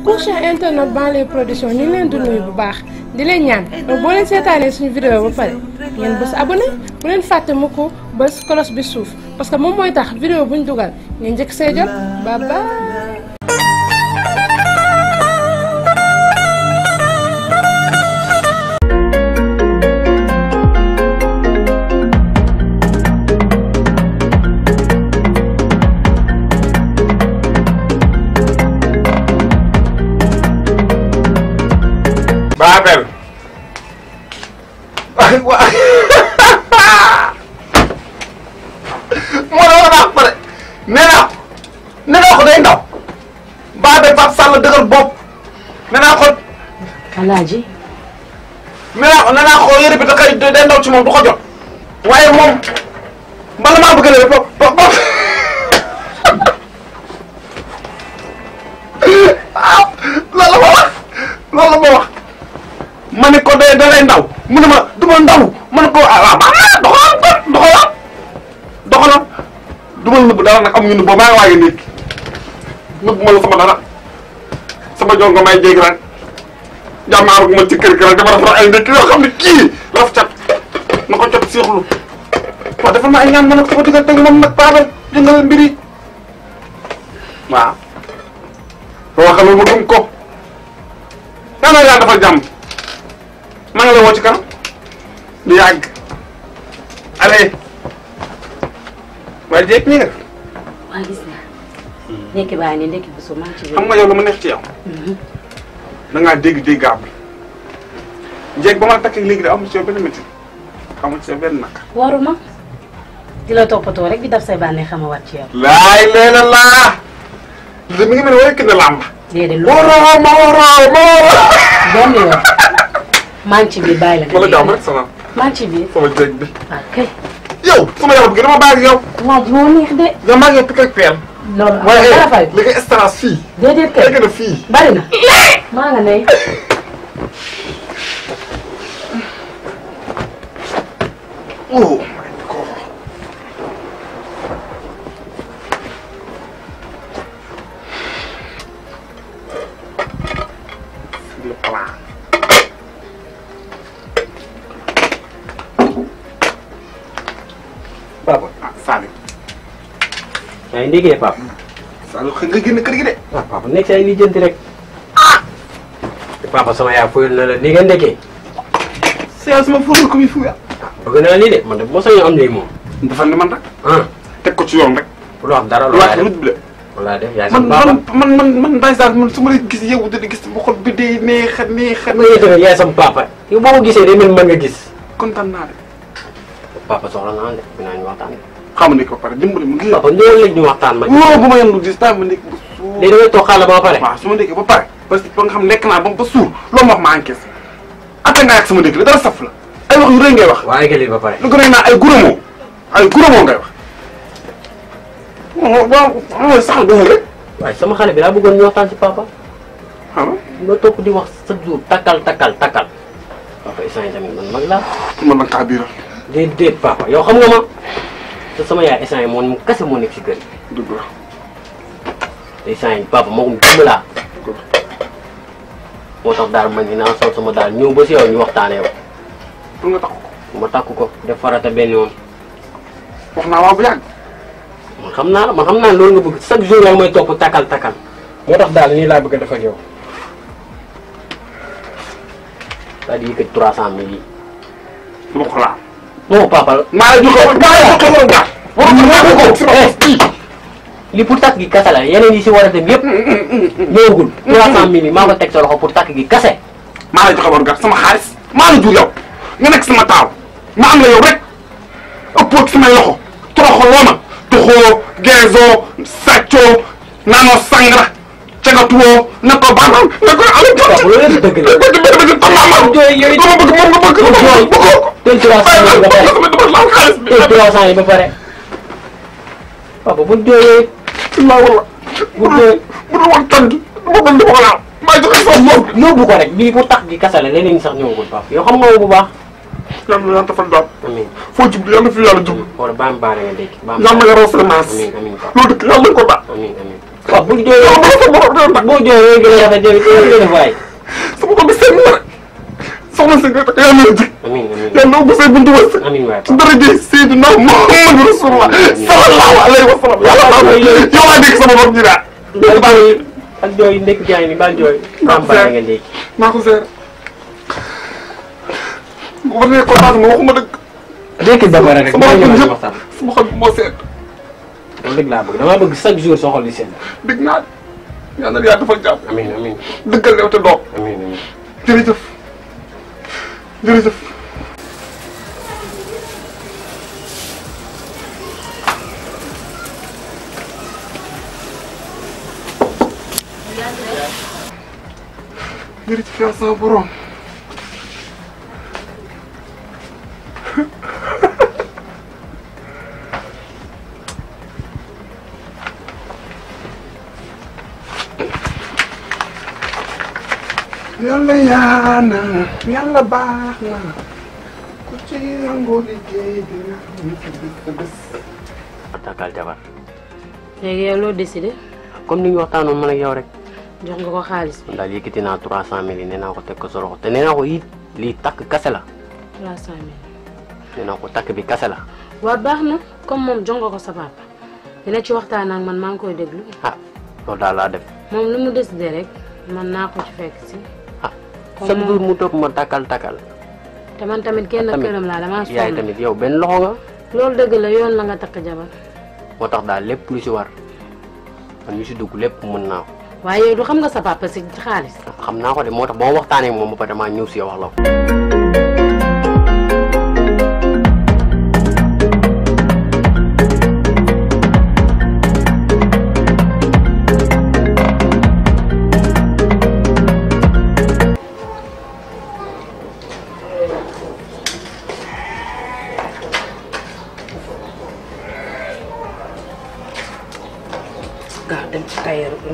prochain internet Banlieue Production ñu ngi leen di nuyu bu baax di leen ñaan boo leen seetaanee suñu vidéo ba pare ngeen bës abonné bu leen fàtte mu ko bës cloche bi suuf parce que moom mooy tax vidéo buñ dugal ngeen njëkk see jot bye bye. Babel ay wa mo la wax pare nee naa ko day ndaw Babel Pape Sall dëgër bopp nee naa ko Alaaji nee naa ko yére bi da kay day ndaw ci moom du ko jot waaye moom bala maa bëgg a bopp loolu ma wax ma ne ko da lay ndaw mu ne ma du ma ndaw ma ne ko ah doxalal du ma nëbb dara nag amuñu nëbb maa ngi waaj a nekk nëbb ma la sama dara sama jox nga may jéggi rek jàmmaaru ma ci kër gi rek dama rafetlu ay ndekki yoo xam ne kii raf cat na ko cat siixlu waaw defal ma ay ñaan ma nag sama diggante moom nag Babel jëngal mbir yi waaw soo waxee loolu ma gëm ko yaa ngi dafa jàmm. maa ngi lay woo ci kanam du yàgg allez waaye jéeg nii nga. waa gis naa ndekki baa ni ndekki bu su maa ci xam nga yow la mu neex ci yow. da ngaa dégg ab jéeg ba ma takk léegi da amul ci yow benn métti amul ci yow benn naka. waruma di la toppatoo rek di daf say bànneex xam a wat ci yow. laay leena laa li mi ngi mel ne wala kii na làmb. déedéet loolu waroo ma benn yoon maa ngi ci biir bàyyi la. ma la jàmm rek sama. maa ngi ci biir. sama jéeg bi. waaw kay. yow sama yaram gi dama bàyyi ak yow. laaj moo neex de. nga maa ngi pikk ak peel. loolu am na dara fay. li nga strass fii. déedéet kay léegi na fii. bari na. maa nga ne. oh my God. C'est le plan. Papa ah Saliou. yaa ngi ndéggee Pape. Saliou xëy nga génn kër gi de. waaw Papa nekk si ay lijjanti rek. Papa sama yaay fuyul na la ni nga ndekkee. Seydou sama fóotal ko muy fuya. bëgg naa lii de man de moo sañoon am lii moom. dafa ne man rek. teg ko ci yoon rek. bu la wax dara lu loola waat def lu loola def yaay sama papa man ndeysaan man su ma lay gis yow dina gis bu xol bi dee neex a neex a. xam nga tamit yaay sama papa yow boo ko gisee day mel mën nga gis. kontaan naa de. Papa soxla naa de dinaa ñu waxtaan. xam nga ko pare dimbali mu ngi. Papa ñëwal léegi ñu waxtaan ma. wóoroo bu ma yem lu gis daa ma nekk ba suur. léegi damay toog xaaral ba pare. waaw su ma déggee ba pare parce que ba nga xam lekk naa ba suur loo ma wax ma encaissé atta nga ak sama dégg la dara saf la ay wax yu rëy ngay wax. waaye que lii ba pare. lu gën a naa ay guramoo ngay wax. waaw saxal doxal rek. waaye sama xale bi daa bëggoon ñu waxtaan ci papa. xam nga topp di wax chaque jour takkal. papa instant yii tamit man mag laa. man nag kaa biiral. déedéet papa yow xam nga ma te sama yaay instant yii moom kese moo nekk si kër gi. dëgg la. te instant yii papa moo ko dimbali laa. moo tax daal man dinaa sol sama daal ñëw ba si yow ñu waxtaanee yow. pour nga takk ko. ma takk ko def farata benn yoon. wax naa waaw bu yàgg. man xam naa loolu nga bëgg chaque jour yaa mooy topp takkal. moo tax daal nii laa bëgg a def ak yow. daal di yëkkati 300 000 yi. du ma ko laal. non papa. maa ngi jox ko li pour takk gi kase la yeneen yi si war a dem yëpp ñëwagul. 300 000 yi maa ko teg sa loxo pour takk gi kase. maa lay joxe woon gàtt sama xaalis maa la jur yow nga nekk sama taaw ma am la yow rek ëppoo ak samay loxo toroxaloo ma toxoo geezoo sàccoo naanoo sangara cagatuwoo ne ko baanal ne ko am waaw loolu yëpp dëgg la bëgg teel 300 yi ba pare teel 300 yi ba pare papa bu jooyee la wala bu jooyee bu dul woon tànn bëggoon di ko laal maa joxe sama bopp yóbbu ko rek bii pour tax gi kasa la leneen sax ñëwagul papa yow xam nga bu baax. yàlla na yàlla defal daal amiin foo jublu yàlla na fi yàlla jublu wala baam baare nga dégg baam yàlla nga raw semence amiin amiin papa loolu dëkk yàlla nañ ko baax amiin amiin waaw bu jooyee boo jooyee gën a rafet jooy gën a def waay. sama xol bi seen na soxna si nga takk yàlla na jig. amiin amiin yàlla ubbi say buntu wërsëg. amiin waay ci dara jëy Seydina Muhammadu Rasulullah sallallahu alayhi wa sallam. yàlla yow laa dégg sama bopp ji daal. ak jooy ndekk jaay ni ba jooy. maa ko seer nga ndekki. maa ko seer. bu ma nee kontaan ma waxuma dëgg. ndekki dafa rek sama xol bi waxtaan. sama xol bi moo seet. loolu dëgg laa bëgg damaa bëgg chaque jour soo xol di seen. dégg naa yàlla na yàlla defal jàmm. amiin amiin dëggal yow te doom. amiin amiin. jërëjëf jërëjëf. jërëjëf yàlla sama borom. yàlla yaana yàlla baax na ku ci rangoo liggéey dina sa bés. takkal jabar. léegi yow loo décidé. comme ni ñu waxtaanoon man ak yow rek. jox nga ko xaalis bi. daal yëkkati naa 300 000 yi nee naa ko teg ko sa loxo te nee naa ko it lii takk kase la. 300 000. nee naa ko takk bi kase la. waaw baax na comme moom jox nga ko sa papa dina ci waxtaan ak man maa ngi koy déglu. ah loolu daal laa def. moom lu mu décidé rek man naa ko ci fekk si. chaque jour mu topp ma takkal. te man tamit kenn këram laa damaa sonn. yaay tamit yow benn loxo nga. loolu dëgg la yoon la nga takk jabar. moo tax daal lépp lu si war man ñu si dugg lépp mën naa ko. waaye yow du xam nga sa papa si xaalis. xam naa ko de moo tax ba ma waxtaanee moom ba pare damaa ñëw si yow wax la ko. gaaw dem ci tailleur bi.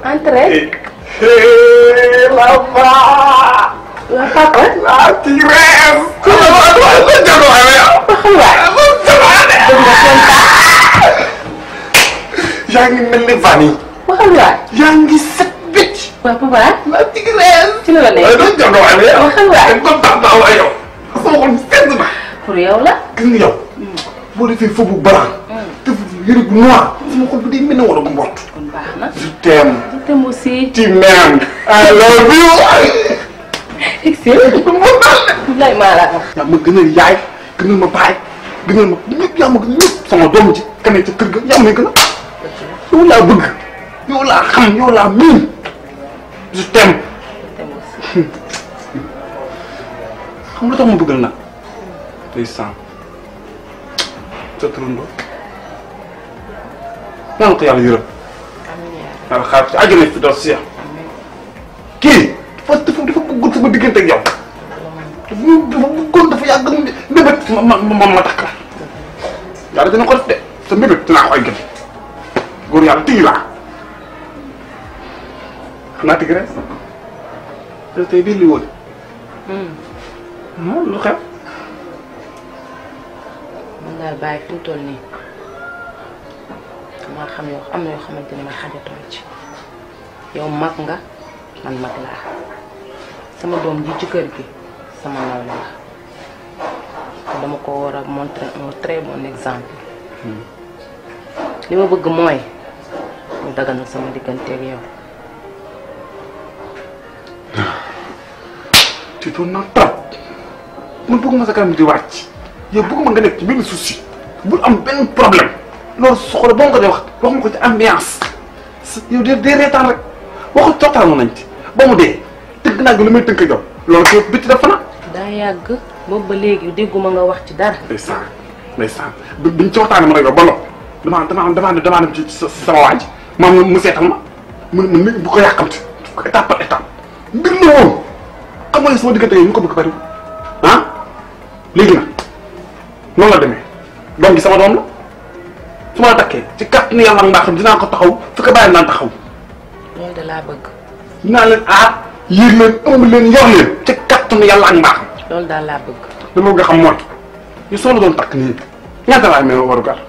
entrez. la va. la papa. la tigresse. yaa ngi mel ni vanille. waxal waay. yaa ngi set bëcc. waaw papa. la tigresse. ci la la waaye nekk. doo jot waaye waxal waay. kontaan naa waaye yow. sama xol sedd na. pour yow la. gis nga yow. boo defee feu bu blanc. def yëre bu noir. sama xol bi day mel ne war a mbott. kon baax na. je t'aime. je t'aime aussi. tu m'aimes. I love you. excellent. lay maa la am. yaa ma gënal yaay gënal ma baay gënal ma ñëpp yaa ma gënal ñëpp sama doom ji keneen ca kër ga yaa ma gënal yow laa bëgg yow laa xam yow laa miin je t'aime. xam nga tax ma bëggal nag day sànq sa turandoo naan ko yàlla yërëm yàlla xaar ci àjjana fi doon si kii dafa bëggoon sama diggante ak yow. dafa bëggoon dafa yàgg mbébét ma takk la yàlla dina ko def de sa mbébét dinaa ko eggal góor yàlla tigi laa xam naa tigi rek te tey bii li wóole lu xew man daal bàyyi fi mu toll nii maa xam yoo am na yoo xamante ni ma xajatoo ci yow mag nga man mag laa sama doom ji ci kër gi sama nawle la dama ko war a montrer un très bon exemple li ma bëgg mooy ñu daganal sama diggante ak yow. te doon naa trop man bëgguma sa kanam di wàcc yow bëgguma nga nekk ci benn souci bul am benn problème loolu soxla boo nga ko dee wax ma ko ci ambiance yow de reetaan rek waxu toxtaan nañ ci ba mu dee tëgg naa gi lu may tënk yow loolu ko bitti dafa na daa yàgg boobu ba léegi dégguma nga wax ci dara. ndeysaan biñ ci waxtaanee ma ne yow ba lool damaa dem ci sama waaj maam mu seetal ma mu bu ko yàqamti étape par étape mbir la woon xam nga sama diggante yi ñu ko bëgg bari ah léegi nag noonu la demee doom gi sama doom la su ma la takkee ci kàtt ni yàlla mbaaxam dinaa ko taxaw fi ko bàyyi naan taxaw loolu de laa bëgg. dinaa leen aar yéeg leen ëmb leen yor leen ci kàtt ni yàlla ak mbaaxam loolu daal laa bëgg. li ma nga xam mooy ñu soo la doon takk nii ñaata laay may waru gar.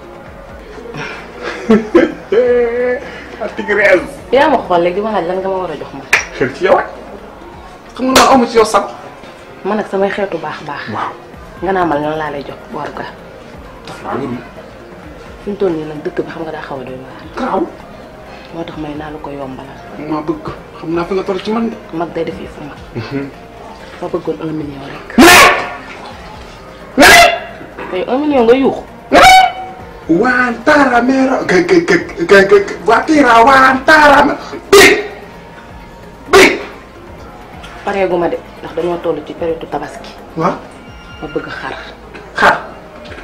Tigresse. yaa ma xool léegi ma laaj lan nga ma war a jox ma. xel ci yow xam nga man amu ci yow sax. man nag samay xeetu baax. waaw. nga naa mal lan laa lay jox waru gar. waaw loolu. fi mu toll nii nag dëkk bi xam nga daa xaw a doy waar. Kaaw. moo tax may naa la ko yombalal. maa bëgg xam naa fi nga toll ci man de. mag day def fu mag. fa bëggoon 1 million rek. tey 1 million nga yuux. waan taara meera waa tiira waan taara bi pareegu ma de ndax dañoo toll ci période tabaski. waaw. ma bëgg xar. xar.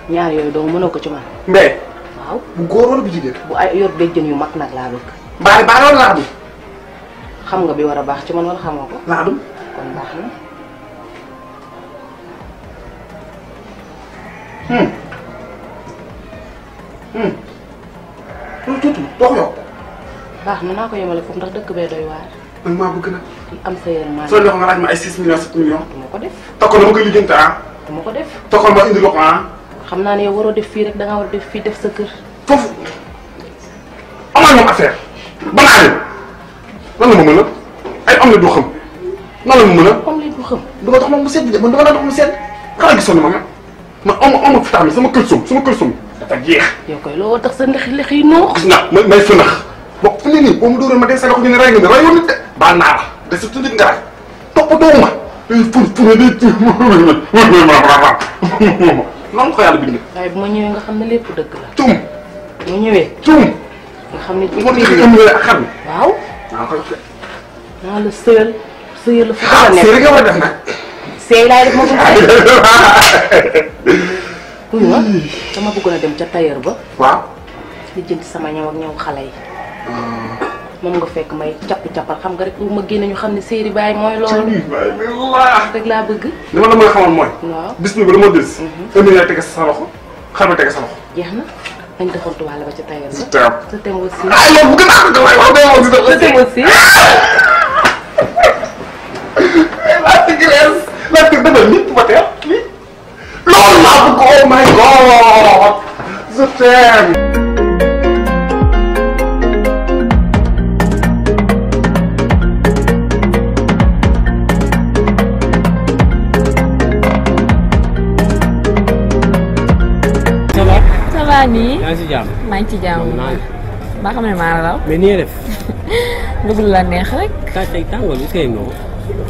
ñaar yooyu doo mënoo ko ci man. mbee. waaw. bu góor wala bu jigéen. bu ay yor béjjën yu mag nag laa bëgg. baari baari wala laadum. xam nga bi war a baax ci man wala xamoo ko. laadum. kon baax na. loolu tuuti doo ko yokk. baax na naa ko yemale foofu ndax dëkk bee doy waar. man maa bëgg nag. am sa yërmande. soo jox nga laaj ma ay 6 millions 7 millions. du ma ko def. tokkoon dama koy lijjanti ah. du ma ko def. tokkoon ma indi la ko ah. xam naa ne yow waroo def fii rek da ngaa war a def fii def sa kër. foofu amal moom affaire banaa leen lan la ma mën a ay am na du xam nan la ma mën a. comme li du xam. du ma dox moom mu sedd de man dama la dox mu sedd xanaa gisoon na ma man amu vitamine sama kër som dafa jeex. yow koy loo tax sa lex yi noox. gis nga may fënax boo fu ne nii boo mu dóoree ma dee sa loxo ñu ne rey nga ne reyoon nit de baal naa la de sa tuddit nga rey toppatoo ma day fur day noonu ko yàlla bind. waaye bu ma ñëwee nga xam ne lépp dëgg la. cum bu ma ñëwee. cum nga xam ne ci moo tax biir am nga ak xar mi waaw. maa ko def naa la sëyal la fu ah dara nekk. séeréer nga war a def nag. seey laay def ma ko sëy. kuy ma dama bëggoon a dem ca tailleur ba. waaw. li jënd sama ñëw ak ñëw xale yi. moom nga fekk may cappal xam nga rek bu ma génne ñu xam ne séeri baay mooy loolu. rek laa bëgg. li ma la mën a xamal mooy. waaw bis bi ba dama des. indi lay tege sa loxo xar ma tege sa loxo. jeex na dañ defoon tubaab ba ca tailleur ba. teew. sa tem aussi. ah loolu bu gën a ko wax dëgg wax sa tem aussi. la Tigresse la Tigresse dafa nit ba teel lii loolu laa bëgg oh my god je t'aime. ça va nii. yaa ngi si jàmm. maa ngi ci jàmm. ba xam ne maa la raw. mais nii def. bëgg lu la neex rek. tey tàngoor bi est-ce que yëg nga ko.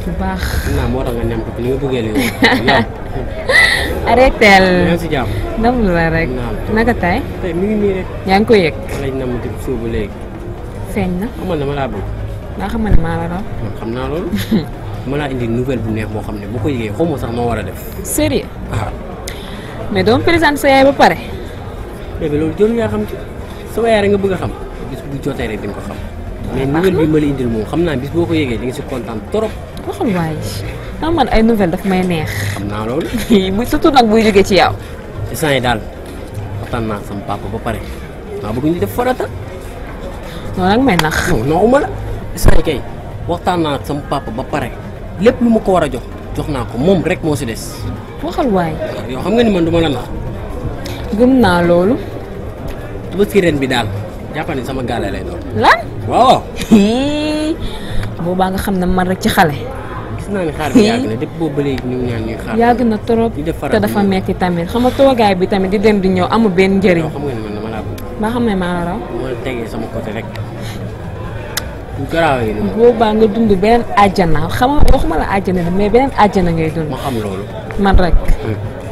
bu baax. xam naa moo tax nga nem ko li nga bëggee léegi yow. arrêtel. yaa ngi si jàmm. ndam lu la rek. naka tey. tey mi ngi nii rek. yaa ngi ko yëg. lañ nam di suubu léegi. feeñ na. xamal dama laa bëgg. nga xam ne maa la raw. man xam naa loolu. dama laa indi nouvelle bu neex boo xam ne bu ko yëgee xaw ma sax noo war a def. sérieux. waaw. mais doo présenter sa yaay ba pare. bébé loolu jël nga xam ci sama yaay rek nga bëgg a xam bis bu jotee rek di nga ko xam. mais nouvelle bi ma la indil moom xam naa bis boo ko yëgee di nga si kontaan trop. waxal waay ndax man ay nouvelle daf may neex. xam naa loolu. bu surtout nag buy jógee ci yow. instant yi daal waxtaan naa sama papa ba pare maa bëgg ñu def farata. noonu nag may nax. non non ma la instant yi kay waxtaan naa sama papa ba pare lépp lu ma ko war a jox naa ko moom rek moo si des. waxal waay. yow xam nga ni man du ma la nax. gëm naa loolu. Tabaski ren bi daal jàpp ni sama gaale lay doon. lan. waaw. boobaa nga xam ne man rek ci xale. gis naa ni xaar bi yàgg na depuis boobu ba léegi ñu ngi ñaan ñuy xaar. yàgg na trop di def faral te dafa metti tamit xam nga toogaay bi tamit di dem di ñëw amul benn njëriñ. yow xam nga ni man dama laa bëgg. ba xam ne maa la raw. bu ma tegee sama côté rek bu garaawee ni boobaa nga dund beneen àjjana xam nga waxuma la àjjana de mais beneen àjjana ngay dund. ma xam loolu. man rek.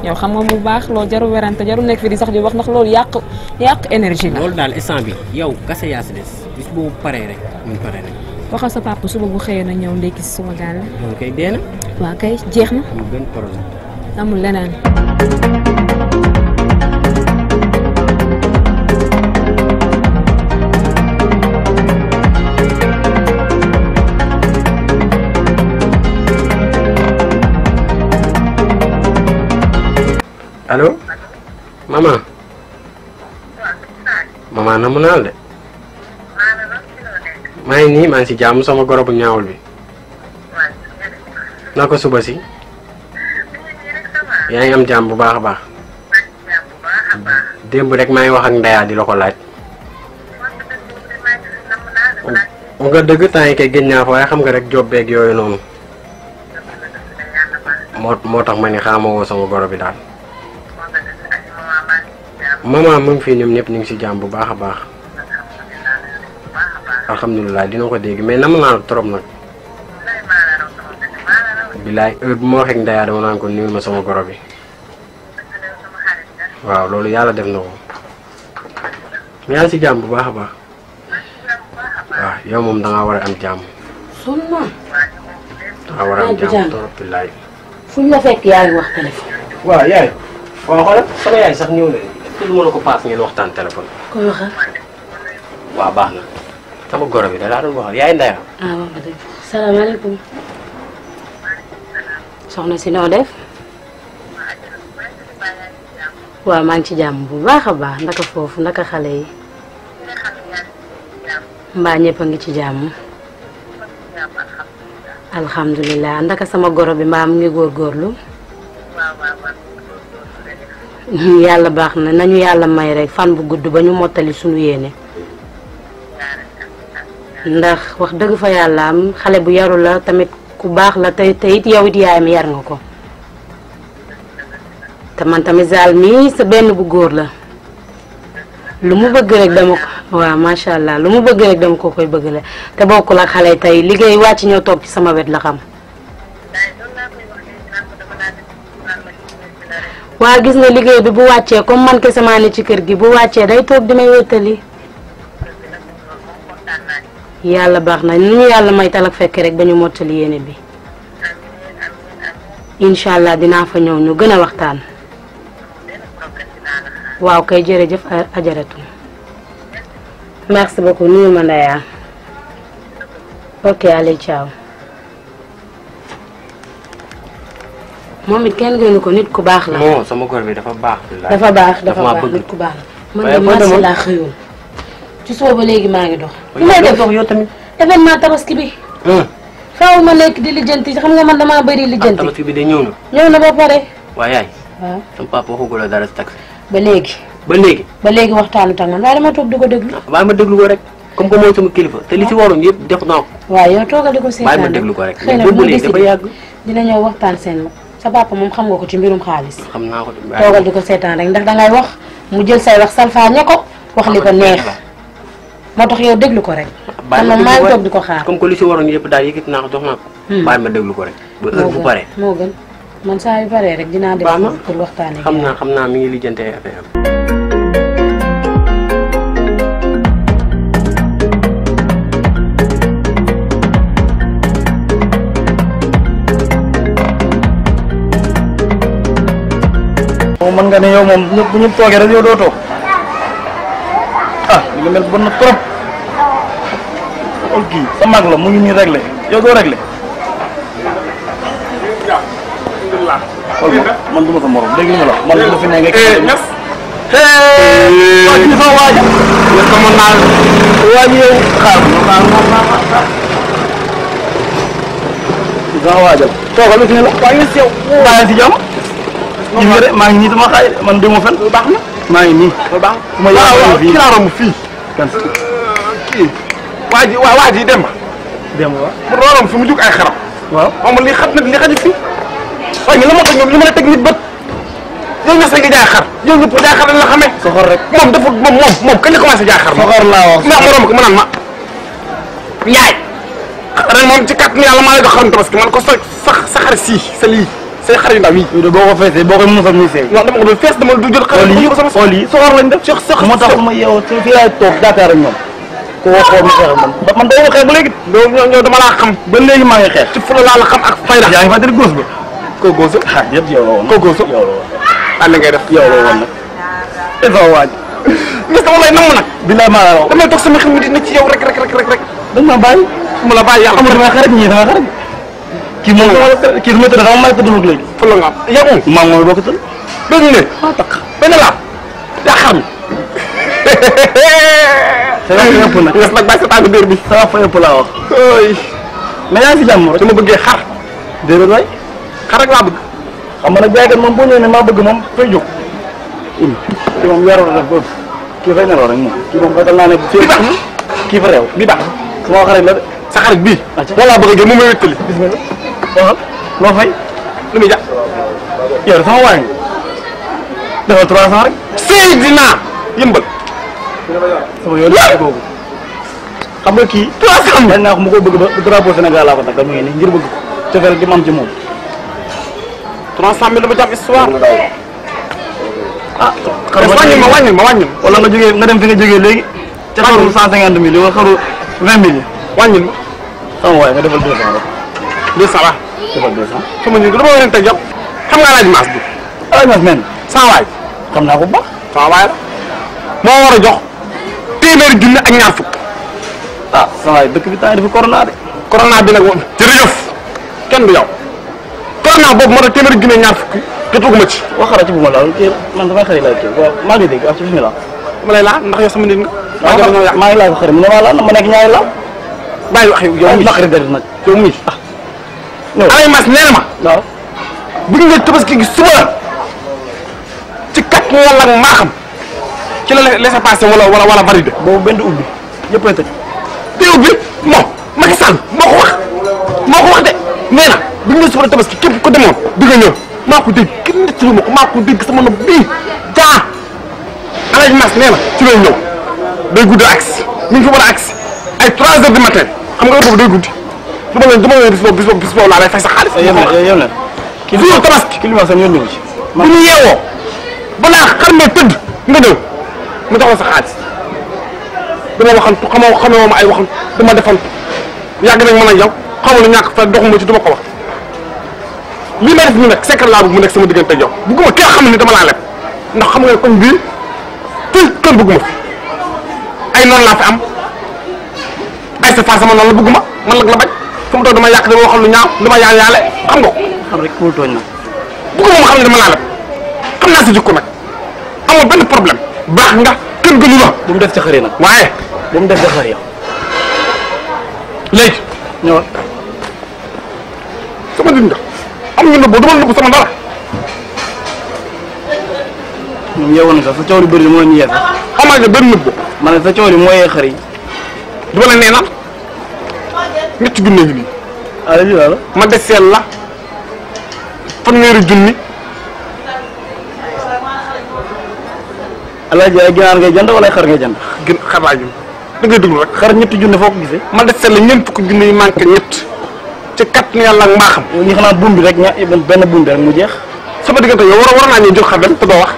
yow xam nga bu baax loolu jaru werante jaru nekk fi di sax di wax ndax loolu yàq énergie la. loolu daal instant bi yow kase yaa si des bis boobu paree rek ñu pare rek. waxal sa papa suba bu xëyee na ñëw ndekki si suma gaal. loolu kay dee na. waa kay jeex na. amul benn problème. amul leneen. allo maman maman namu naa la de maa ngi nii maa ngi si jàmm sama goro bu ñaawul bi naa ko suba si yaa ngi am jàmm bu baax a baax. démb rek maa ngi wax ak Ndeya di la ko laaj. nga dëgg temps yi kay gën ñaa fa waaye xam nga rek job beeg yooyu noonu. moo tax ma ni xaama woo sama goro bi daal. maman mu ngi fii ñoom ñëpp ñu ngi si jàmm bu baax a baax. alhamdulilah dina ko dégg mais nam naa trop nag. bilaay heure bu ma waxee ak Ndeya dama naan ko nuyul ma sama goro bi. waaw loolu yàlla def na ko. yaa ngi si jàmm bu baax a baax. waaw yow moom da ngaa war a am jàmm. sonn naa. da ngaa war a am jàmm trop bilaay. fuñ la fekk yaa ngi wax téléphone. waaw yaay. waaw xoolal sama yaay sax ñëw na est-ce que du ma la ko paas ngeen waxtaan téléphone. koy waxal. waaw baax na. sama goro bi da laa doon waxal yaay Ndeya. ah wax nga dëgg. salaamaaleykum. soxna si noo def. waaw maa ngi ci jàmm bu baax a baax naka foofu naka xale yi. mbaa ñëpp a ngi ci jàmm. alhamdulilah ndaka sama goro bi mbaa mu ngi góorgóorlu. yàlla baax na nañu yàlla may rek fan bu gudd ba ñu mottali sunu yéene. ndax wax dëgg fa yàlla am xale bu yaru la tamit ku baax la te it yow it yaayam yar nga ko. te man tamit Zal mii sa benn bu góor la. lu mu bëgg rek dama ko waaw macha allah lu mu bëgg rek dama ko koy bëgg la te bokkul ak xale tey liggéey wàcc ñoo toog ci sama wet la xam. waa gis nga liggéey bi bu wàccee comme man kese maa ne ci kër gi bu wàccee day toog di may wéttali. yàlla baax na nu ñu yàlla may talak fekk rek ba ñu mottali yéene bi. incha allah dinaa fa ñëw ñu gën a waxtaan. waaw kay jërëjëf ajaratu. merci beaucoup nuyu ma Ndeya. ok allez ciao. moom it kenn gënu ko nit ku baax la. non sama góor bi dafa baax. dafa baax nit ku baax la. man de marché laa xëyoon. ci suba ba léegi maa ngi dox. li may def yow tamit. événement tabaski bi. faaw ma nekk di lijjanti xam nga man damaa bëri lijjanti. tabaski bi de ñëw na. ñëw na ba pare. waaw yaay. waaw sama papa waxagul la dara si taxi. ba léegi. ba léegi waxtaanu tax man waaye dama toog di ko déglu. bàyyi ma déglu ko rek comme que mooy sama kilifa te li ci waroon yëpp def naa ko. waaw yow toogal di ko seetaan bàyyi ma déglu ko rek. xëy na bu ñu décidé dina ñëw waxtaan seen sa papa moom xam nga ko ci mbirum xaalis. xam naa ko toogal di ko seetaan rek ndax dangay wax mu jël say wax salfaañe ko wax li ko neex moo tax yow déglu ko rek. man moom maa ngi toog di ko xaar. comme que li ci waroon yëpp daal yëkkati naa ko jox naa ko. bàyyi ma déglu ko rek. ba heure bu paree moo gën man saa yu paree rek dinaa def pour waxtaanee. xam naa mi ngi lijjantee affaire am. moom mën nga ne yow moom ñëpp bu ñu toogee rek yow doo toog ah li nga mel bon na trop xool kii sa mag la mu ngi nii réglé yow doo réglé xool man du ma sa morom dégg nga la man du ma fi ne nga ñas waa ji sama waaj ñas ko mën naa waaj yow xaar sama waajal toogal fi ne la waa ngi sew bàyyi si jàmm gis nga de maa ngi nii sama xaay man du ma fen baax na maa ngi nii baax ma waaw kii laa romb fii kan kii waa ji dem waaw mu rorom fi mu jug ay xaram waaw moom li xat nag li xaju fii waaye la moo tax ñoom li mën a teg nit bët yow ñas nga jaay xar yow ñëpp jaay xar lañ la xamee soxor rek moom dafa moom kañ la commencé jaay xar soxor laa wax ndax ma romb ko ma naan ma yaay ren moom ci kàttan yàlla maa lay jox xarum tabaski man ko sa xar sii sa lii say xar yu ndaw yi. yow de boo ko feesee boo koy musal muy seey. non dama ko doon fees dama du jël xar yi sama xool yi soxor lañ def sox moo tax ma yow fii laay toog Dakar ak ñoom ko waxoon mu xeex man doo ma xeex ba léegi ñoo dama laa xam ba léegi maa ngi xeex ci fula laa la xam ak fayda yaa ngi fàttali góos ba ko góos ah yëpp yow la woon ko góos yow la woon ànd ngay def yow la woon nag dafa waaj gis dama lay namm nag bilaay maa la wax damay toog sama xel mi dina ci yow rek dañ ma bàyyi mu la bàyyi yàlla amul dama xarit ñii dama xarit kii moom kii su ma tëdd sama may tëddul léegi fula nga am yow maam mooy boo ko tëdd benn ne takk benn laa yaa xam sa wax fa ëpp nag yes nag bàyyi sa tànk biir bi sa wax fa ëpp laa wax mais yaa ngi si jàmm rek dama bëggee xar déedéet waay xar rek laa bëgg xam nga nag jaaykat moom boo ñëwee ne maa bëgg moom fay jóg kii moom yaroo def boobu kii fay neloo rek moom kii moom fekkal naa ne kii fa réew bi baax sama xarit la de sa xarit bii wala bëgg a jël moom may wéttali bismillah waxal loo fay lu muy ja yow sama waay defal 300 rek Seydina yëmbal sama yoon boobu xam nga kii 300 dañ naa ko mu ko bëgg ba drapeau Sénégal laa ko takkal mu ngi nii ngir bëgg ko cofeel gi ma am ci moom 300 000 dama jàpp histoire ah wàññil ma wala nga jógee nga dem fi nga jógee léegi ca xaru 150 000 wala xaru 20 000 wàññil ma sama waay nga defal 200 rek 200 waaw defal 200 sama njëg dama war a teg yow xam nga laaj maas bi alaaj mas men sama waay xam naa ko bu baax sama waay la moo war a jox téeméeri junni ak ñaar fukk ah sama waay dëkk bi temps yi dafa corona de corona bi nag woon jërëjëf kenn du yow corona boobu moo tax téeméeri junni ak ñaar fukk jotuguma ci waxara ci bu ma laal kii man damay xarit laaj kii waaw maa ngi dégg ak ci bismillah dama lay laal ndax yow sama nit nga maa ngi laaj ko xarit mu ne maa laal ma nekk ñaari laal bàyyi wax yow muy naqari deret nag yow muy alay mas neel ma waaw bu ñu nga tabaski gi suba ci kat wala maa xam ci la laisser passer wala validé boobu benn ubbi yëpp lay tëj te ubbi moom Macky Sall moo ko wax de nee na bu ñu nga suba tabaski képp ko demoon di nga ñëw maa ko dégg kenn nit ma ko maa ko dégg sama nopp bii jaa alay mas nee na ci lay ñëw day guddi agsi mi ngi fi war a agsi ay 3 heures du matin xam nga heure boobu day guddi du ma leen bis boobu laa lay fay sa xaalis. yem leen kii jour tabaski kii li ma seen yoon ci bu ñu yeewoo balaa xar mee tëdd nga ñëw mu jox la sa xaalis dama waxantu xamoo ma ay waxantu dama defantu yàgg nañ mën a yow xamoo lu ñàkk fa doxuma ci duma ko wax lii may def ñu nekk secret laa bëgg mu nekk sama diggante ak yow bëgguma kenn xam ne dama laa leb ndax xam nga ne koñ bii tout kenn bëgguma fi ay noonu laa fi am ay sa sama noonu la bëgguma man nag la bañ fu mu toog dama yàq dama waxal lu ñaaw dama yaale xam nga ko xam rek pour tooñ na bëgguma ma xam ne dama laa leb xam naa sa jikko nag amoo benn problème baax nga kenn gënu la bu mu def ci xëri nag waaye bu mu def ci xëri yow léegi ñëwal sama nit nga am ñu nëbbu dama nëbbu sama dara ñoom yeewoon nga sa coow li bëri moo ñu yee sax amal nga benn nëbbu ma ne sa coow li moo yee xëri dama la nee na ñetti junne ngi nii ala ji la ma deseel la fanweeri junni alaaji ay ginaar ngay jënd wala ay xar ngay jënd gën xar laa jëm da ngay déglu rek xar ñetti junne foo ko gisee ma deseel la ñeent fukki junni yi manqué ñett ci kat yàlla ak mbaaxam ñi xanaa buum bi rek benn buum bi rek mu jeex sama diggante yow war naa ñëw jël xar dem te doo wax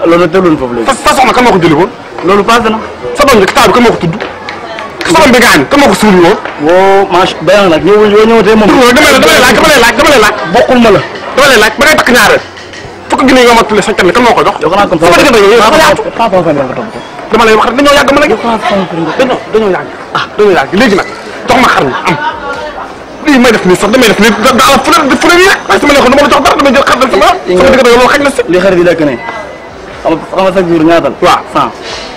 loolu teeloon foofu léegi fa soxna kan moo ko jëli woon loolu passé na sa doom bi taal bi kan moo ko tudd sa doom bi gaañ kan moo ko suuli woon woo manche benn nag ñëwatee moom dama lay laaj bokkul ma la dama lay laaj ba ngay takk ñaareel fukki junni yi nga ma tulle sa kenn kan moo ko jox yow xanaa comme sama diggante yow dafa yaatu dama lay wax rek dañoo yàgg ma nag dañoo yàgg léegi nag jox ma xar mi am lii may def nii sax damay def nii daal fu ne nii rek waaye sama neexoon dama la jox dara damay jël xar dem sama diggante yow loolu xaj na si li xarit yi lekk ne xam nga chaque jour ñaatal waaw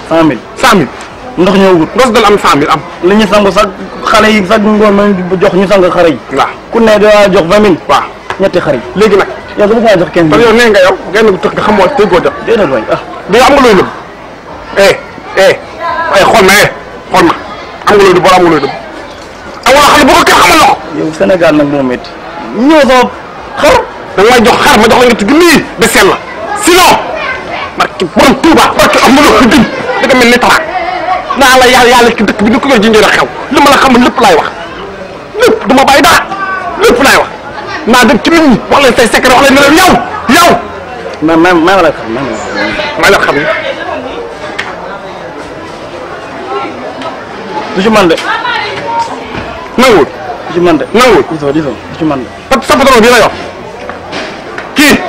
100 000 ndox ñëwagul ndos dal am 100 000 am li ñu sangu sax xale yi sax ngoon ma jox ñu sang xare yi waaw ku ne daa jox 20 000 waaw ñetti xar yi léegi nag yow dama saa jox 15 000 kon yow nee nga yow genn gu tëx nga xamoo déggoo jot déedéet waay du am nga looy nëbb ay xool ma am nga looy nëbb wala am nga looy nëbb amul xam ne bu ko kenn xamal la ko yow Sénégal nag moo métti ñëw sama xar da nga may jox xar ma jox la nga tigi nii de sell la sinon barki borom Touba barki am na loo ko dim da nga mel ni tara naa la yàlla ki dëkk bi ni ko yor jinjee a xew li ma la xamal lépp laay wax lépp du ma bàyyi dara lépp laay wax naa dem ci nit ñi wax leen say secret wax leen ne leen yow may ma la xam may la xam ne du ci man de nanguwul du ci man de nanguwul du ci man de parce que sa patron bi la yor kii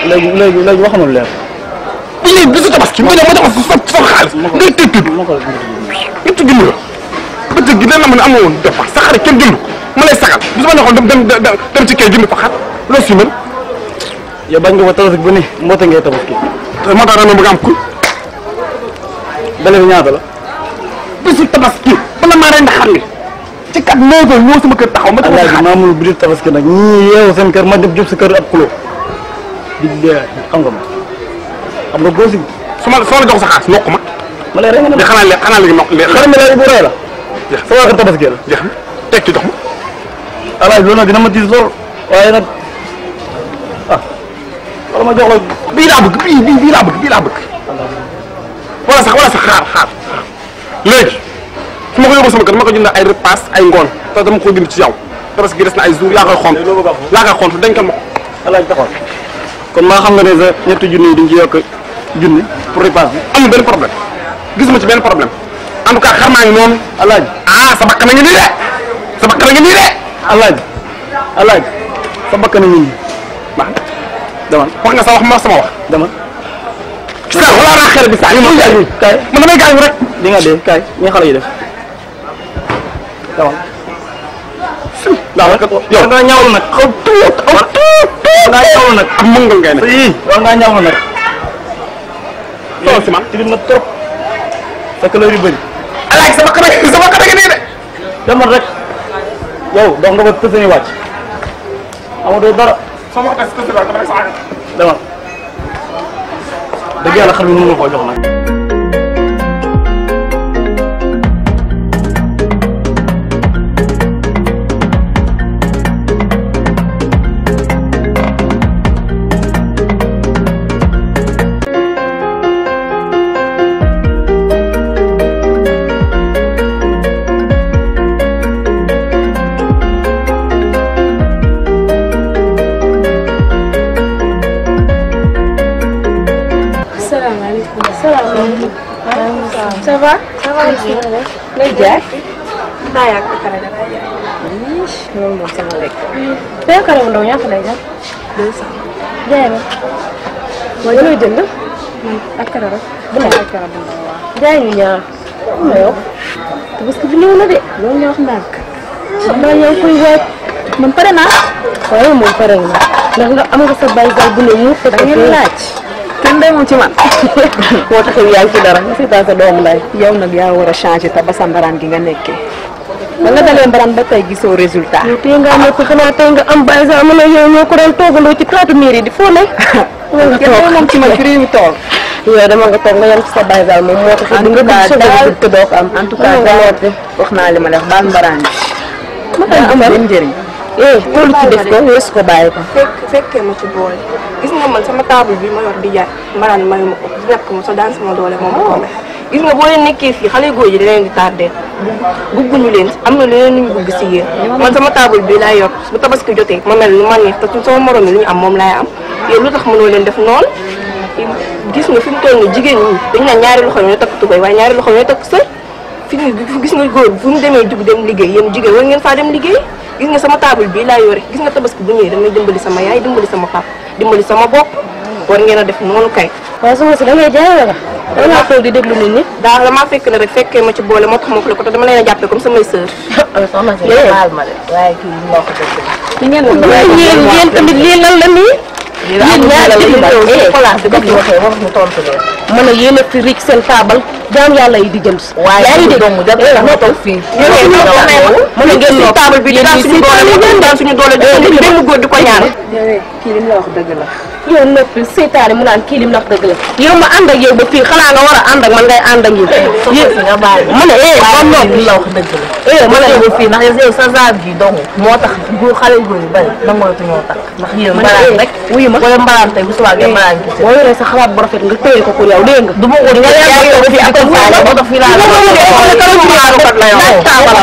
léegi wax na lu leer lii bisu tabaski nga ñëw ma jox sa xaalis ngay tëj tëj ñetti junni la bëccëg gi dana ma ne am na woon dépense sa xarit kenn jënd ma lay sagal bis ma neexoon dem ci kay jënd fa xar loo si mën yow bañ nga ko tabaski bu ni mboota ngay tabaski moo tax ren bëgg am kuy bale bi ñaata la bisu tabaski bala maa rey ndax xar mi ci 4 9 heures ñëw sama kër taxaw ma taxaw alaaji maamul bu di tabaski nag ñii yeewu seen kër ma dem jub sa kër ab kulo di xam nga ma xam nga góosi su ma la jox sa xaalis nokk ma ma lay rey nga ne xanaa léegi nokk xarit mi lay bu rey la sa waa kër tabaski la jeex na teg ci jox ma alaaji loolu nag dina ma tiis lool waaye nag ah wala ma jox la bii laa bëgg bii laa bëgg wala sax xaar léegi su ma ko yóbbu sama kër ma ko jënd ay repas ay ngoon te dama ko bind ci yow parce que des na ay jours yaa koy xont dañ ko ma ko alaaji taxaw kon maa xam nga ne sa ñetti junni yi dañ ci yokk junni pour repas bi amul benn problème gisuma ci benn problème en tout cas xar maa ngi noonu alaaji sa bakkan a ngi nii de alaaji sa bakkan a ngi nii baax na demal wax nga sa wax ma sama wax demal sa wala naa xel bi saa ñu ma kaay man damay gaañu rek di nga dee kaay ñi xale yi def demal yow nga ñaawlu nag xaw tuut nga ñaawlu nag am mëngal ngay ne si war ngaa ñaawlu nag solo si man tilim na trop fekk la yu bëri alaaj sama xare gi nii de demal rek yow donc nga ko tësee ñu wàcc amatoo dara sama xare si dama rek sa demal dëgg yàlla xar bi mënu ma koo jox nag ça va. lay jaay. daa yàgg kare da lay jaay. loolu moom sama lekk. tey kare bu ndaw ñaata lay jar. 200. jaay ma. mooy looy jënd. ak kare rek. bu nekk ak kare bu ndaw waaw. jaay ñu ñaar. ma yokk. te parce que bi ñëw na de. loolu ñoo wax ndànk. xam naa yaa ngi koy waaj. man pare naa. waaye moom pare na. ndax nga am nga sa baykat bu ne mu. da ngeen laaj. kenn day moom ci man moo tax yaa ngi ci dara nga seetaan sa doomu lay yow nag yaa war a changé te ba sa mbaraan gi nga nekkee ba nga dalee mbaraan ba tey gisoo résultat. yow tey nga nekk xanaa tey nga am bàyyi sax man ak yow ñoo ko doon toogandoo ci taatu miir yi di foo ne. kenn day moom ci man fi réew mi tool. yow dama nga toog nga yem ci sa bàyyi sax moom moo tax. en tout cas daal te doo ko am. en tout cas daal wax naa li ma def baal mbaraan bi. ma am benn njëriñ. toolu ci def ko weesu ko bàyyi ko. fekkee ma ci boole gis nga man sama table bi ma yor di jaay mbaraan mayu ma ko ñàkk ma sa daan sama doole moom ma ko may gis nga boo leen nekkee fii xale góor yi da leen di tardé bugguñu leen am na leneen lu ñu bëgg si yéen man sama table bi laay yor bu tabaski jotee ma mel lu ma neex te sama morom yi lu ñu am moom laay am yéen lu tax mënoo leen def noonu gis nga fi mu toll nii jigéen ñi dañu naan ñaari loxo ñooy takk tubay waaye ñaari loxo ñooy takk sër fi gis nga góor fu mu demee jug dem liggéey yéen jigéen war ngeen faa dem liggéey gis nga sama table bii laa yore gis nga tabaski bu ñëwee damay dimbali sama yaay dimbali sama pap dimbali sama bopp war ngeen a def noonu kay. waaye soxna si da ngay jaay wala da ngaa toog di déglu nit ñi. daal damaa fekk ne rek fekkee ma ci boole moo tax ma ko te dama leen a jàppee comme samay sœur. soxna si baal ma de waaye kii li ma wax dëgg la. li ngeen yéen tamit lii lan la nii. yéen ñaari wax ñu tontu leen. mën a yéen a fi rik seen taabal jaam yàlla yi di jënd. yaa ngi dégg moo toog fii. mën a ngeen si taabal bi di daal suñu doole daal suñu doole di benn góor di ko ñaan. kii li mu la wax dëgg la. yow noppi seetaane mu naan kii lim wax dëgg la yow ma ànd ak yow ba fii xanaa nga war a ànd ak man ngay ànd ak yow. yéen nga baal ma ne ba noppi la wax dëgg la. ma ne yow fii ndax yow sa zaar gi dong moo tax góor xale góor yu bari nangootu ñoo tax ndax yéen mbaraan rek wuyu ma wala mbaraan tey bu subaa ngeen mbaraan gis boo yoree sa xalaat bu rafet nga téye ko pour yow dégg nga du ma ko nga yaa yow fi accompagné moo tax fii laa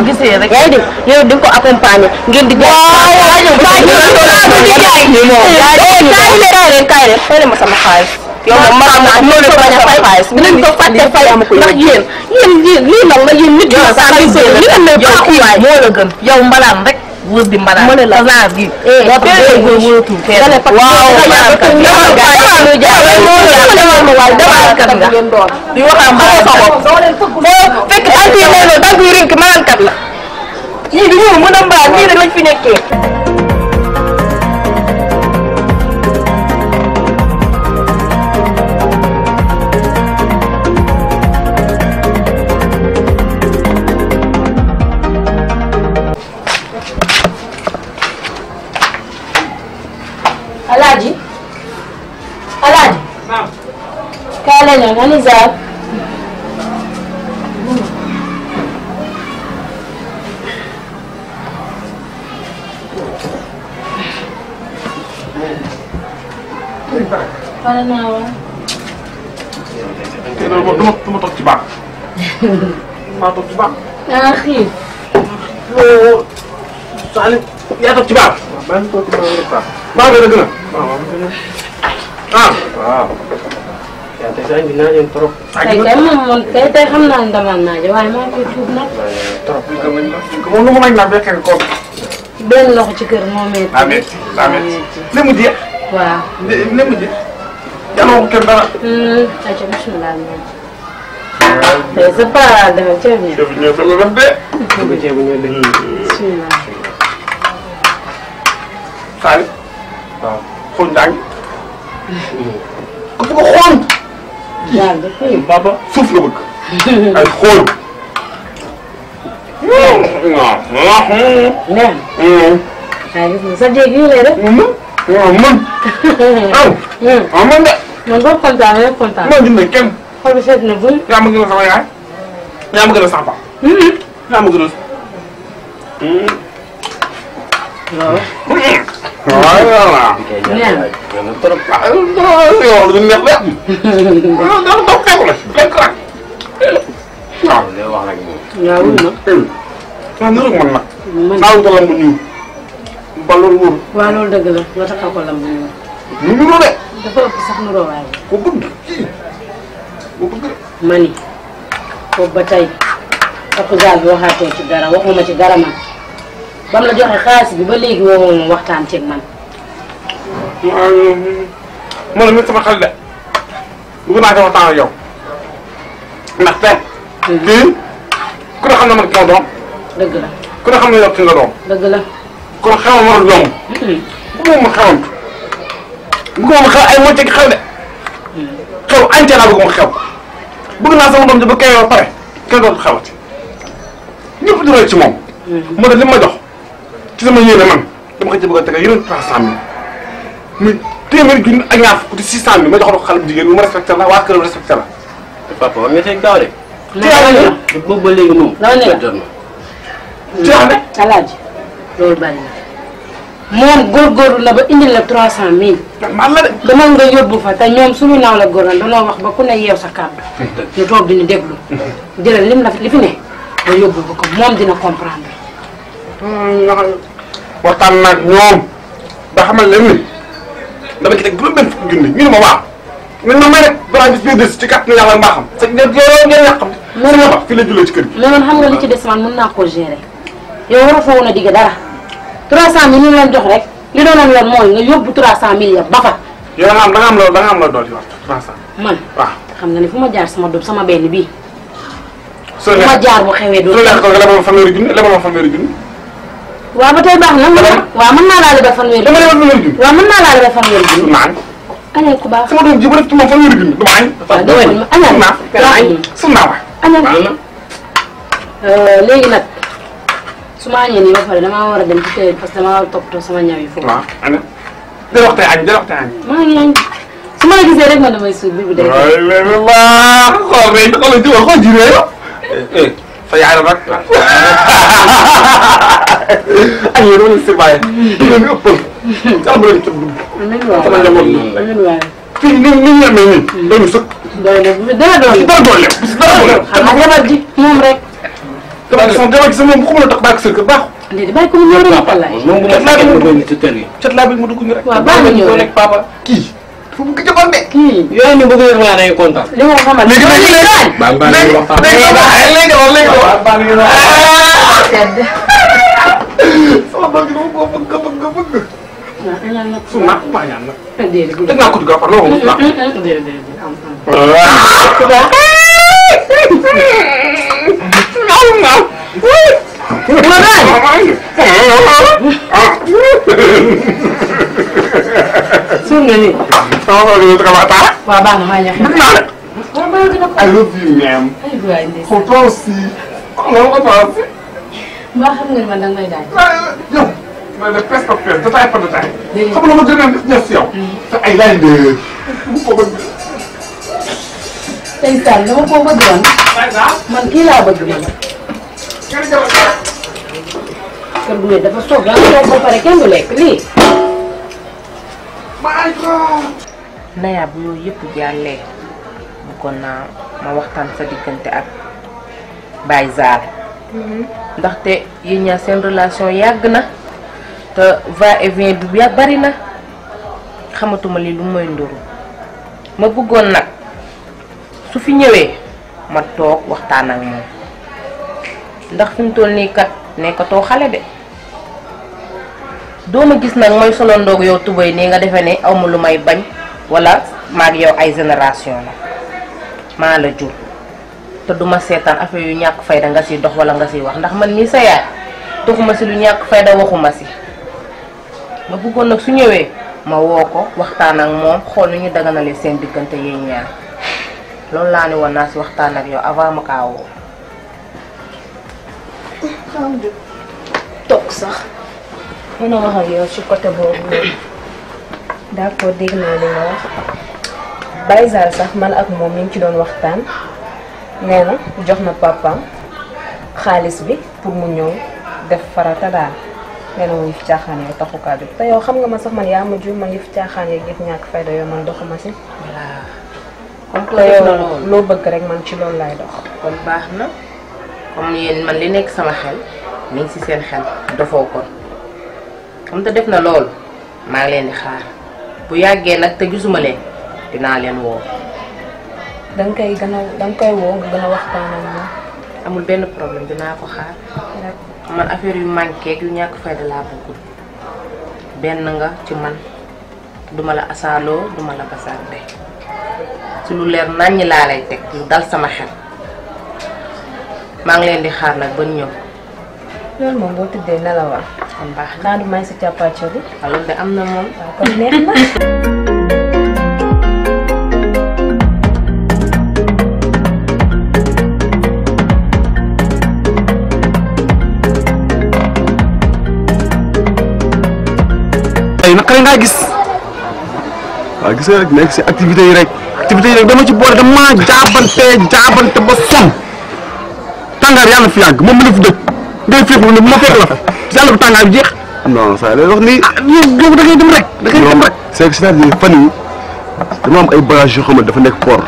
gisee rek yaa ngi dégg yow di nga ko accompagné ngeen di kaay leen fay ma sama xaalis yow moom ma noonu la bañ a fay xaalis dinañ ko fàtte fay ndax yéen lii nag la yéen nit ñi moo la gën yow mbalaan rek wër di mbalaan mën la genre gi moo tax góor wëratu kenn waaw di waxam fekk tànk yi nee noonu tànk yi rink malaankat la ñii dañoo mën a mbaa ñii rek lañ fi nekkee kaale ñoo nga ni zaab. pare naa waaw. tey loolu moom du ma toog ci baax. maa toog ci baax. ah xiif. Saalum yaa toog ci baax. waaw maa ngi toog ci baax. baax bi dëgg na. waaw. yaa tey saa ngi naa leen trop. tey kay moom tey xam naa ne damaa naaje waaye maa ngi koy tuub nag. trop moom lu mu nañ naa fekkee ko. benn loxo ci kër moo metti. daa metti daa metti. li mu jeex. waaw. li mu jeex. yàlla ko kenn dara. ayca bisimilah. tey sa paa dafa ceeb ñëw. ceeb ñëw sama def de. ceeb ñëw de. bisimilah. Saalum. waaw xool njàng. ku bëgg a xool. daal de fii. papa suuf nga bëgg. ay xool. neex na. waaye gis nga sa jéeg yi lay def. waaw man. waaw man de. man boo kontaan rek kontaan. maa ngi ne kenn. xol bi seet na buñ. yaa ma gën a sama yaay. yaa ma gën a sama papa. yaa ma gën a. waaw. waaw waaw. neex na. trop. yow du neex de. dafa doon fekk la fekk la. waaw. lay wax rek moom. waaw wul ma. waaw niru man nag. man naa wutal lamb ñuul. ba loolu wóor. waaw loolu dëgg la nga taxaw ko lamb ñu ñu ñu de. dafa ëpp sax nu roowaay. ko bëgg kii. ko bëgg de. mani boobu ba tey Akuzaal bi waxaatoo ci dara waxuma ci dara man ba mu la joxe xaalis bi ba léegi woo ma waxtaan ceeg man. waaw man la sama xel de. bëgg naa ci waxtaan ak yow. ndax tey. kii ku ne xam na man ki ma doom. dëgg la ku ne xam na yow ki nga doom. dëgg la. kon xewam warul yomb. bëgguma ma xewam. bëgguma ma xew ay mocc gi xew de. xew entier laa bëgg ma xew. bëgg naa sama doom ji ba kay ba pare kenn dootu xewati. ñëpp di roy ci moom. moo tax li ma jox ci sama yéene man dama ko ci bëgg a tege yeneen 300000 muy téeméeri junni ak ñaar fukk di 600000 ma jox ko xale bu jigéen bi ma respecté la waa këram respecté la. papa war nga see gaaw de. nee boobu ba léegi moom. dama ne la jot na. ci wax ne. alaaji loolu bari na moom góorgóorlu na ba indil la 300000. man la de. dama nga yóbbu fa te ñoom suñu naaw la góor la danoo wax ba ku ne yeew sa kàddu. ñu toog di ñu déglu. jëlal lim la li fi ne nga yóbbu ba ko moom dina comprendre. waxtaan naag ñoom ba xamal leen ni dama ci teg juróom-benn fukki junni ñu ne ma waaw. ñun ma may rek balaa bis biir des ci kàttanu yàlla mbaaxam. sa ngeen ngeen yàqam. loolu la fii la jullee ci kër gi. mais man xam nga li ci des man mën naa koo gérer yow war a fa woon a digg dara 300000 ñu leen jox rek li doonoon yoon mooy nga yóbbu 300000 ya ba fa. yow da nga am loo doon ci wax 300. man waaw. xam nga ne fu ma jaar sama doom sama benn bii. soo fu ma jaar bu xewee soo doon. neexee ko nga lebal ma fanweeri junni lebal ma fanweeri junni. waaw ba tey baax na. waaw mën naa laa lebal fanweeri dama lebal fanweeri junni. waaw mën naa laa lebal fanweeri du junni. naan. añal ku baax. sama doom ji bu def ci moom fanweeri junni du ma añ. waaw dëgg la añal. sun naa waay. añal. baax na. léegi nag su ma añee nii ba pare damaa war a dem ci télé parce que damaa war a toppatoo sama ñaw yi foofu. waaw ana. dara waxtee añ dara waxtee añ. maa ngi añ su ma la gisee rek man damay suur bi bu dee. waay mais baax xool rek xoolal ji xool ji rek. sa yaay la nag. añ yi dama leen si bàyyi. di leen ëppal. yàlla bu leen ci dugg. amiin waay sama njaboot la. amiin waay. fii ni ñu amee nii. doyul sëkk. doy na bu dara doon. dara doole bis dara doole. xanaa jabar ji moom rek. jabar gi moom xamul tax bàyyi ko seen kër baaxul. léegi bàyyi ko mu ñëw rek wallaay. moom bu ma fekkee ma doon ci kër gi. cat laa bëgg ma dugg ñu rek. waaw baax na ñëw rek papa. kii fu mu gëj a bon de. kii yooyu ni bëgg nga day kontaan. li ma ko xamal. léegi baax baax nañu waxtaan. sama doom ji dama ko bëgg. waaw añal nag. su naa maa ñaan nag. déedéet teg naa ko dugg après loolu moom. déedéet am. suur nga nii. waaw baax na maa ñax. waaw baax na ko. I love you, ma'am. ay waay ndeysaan. For toi aussi. Non, pas toi aussi. mbaa xam nga ni man danga may daaj. Yow, ma def pes par pes détail par détail. xam nga ma gën a def si yow. te ay laaj de bu ko bëgg. tey Sall dama ko bëggoon. man kii laa bëgg man. kër gu dafa soog daa toog ba pare kenn du lekk lii. Naya bu yooyu yëpp jàllee bëggoon naa ma waxtaan sa diggante ak Baye Zale. ndaxte yéen ñaar seen relation yàgg na te va et vient bi bari na xamatuma li lu mooy nduru ma bëggoon nag su fi ñëwee ma toog waxtaan ak moom ndax fi mu toll nii kat nekkatoo xale de doo ma gis nag mooy solo ndoog yow tubay nii nga defe ne awma lu may bañ wala maag yow ay génération la maa la jur te duma seetaan affaire yu ñàkk fayda nga siy dox wala nga siy wax ndax man mii sa yaay doxuma si lu ñàkk fayda waxuma si ma bëggoon nag su ñëwee ma woo ko waxtaan ak moom xool nu ñu daganalee seen diggante yéen ñaar loolu laa ne woon naa si waxtaan ak yow avant ma kaa woo. toog sax mën a wax ak yow ci côté boobu noonu d'accord dégg naa li nga wax Baye Zale sax man ak moom ñu ngi ci doon waxtaan nee na jox na papaam xaalis bi pour mu ñëw def farata daal nee na mu yëf caaxaan yow taxu kaa jóg te yow xam nga ma sax man yaa ma jur man yëf caaxaan yeeg yëf ñàkk fayda yow man doxuma si. voilà comme que yow loo bëgg rek man ci loolu laay dox. kon baax na comme yéen man li nekk sama xel mi ngi si seen xel dofoo kon comme te def na loolu maa ngi leen di xaar bu yàggee nag te gisuma leen dinaa leen woo. danga koy woo nga gën a waxtaan ak moom. amul benn problème dinaa ko xaar man affaire yu manqué yu ñàkk fayda laa bëggul benn nga ci man duma la asaaloo duma la basaante ci lu leer naññ laa lay teg lu dal sama xel maa ngi leen di xaar nag ba ñëw. loolu moom boo tëddee nelawal. kon baax na naa du may sa càppaaco bi. loolu de am na moom. waaw kon neex na. ay naka la ngaa gis waaw gis nga rek nekk si activité yi rek dama ci boole dama jaabante ba sonn tàngaar yàlla fi yàgg moom mi la fi dëkk ngay féexlu ne bu ma féex la fa yàlla bu tàngaar bi jeex. non saa lay wax nii. ah yow da ngay dem rek. c'est-à-dire fan yi dama am ay bagages yoo xam ne dafa nekk port.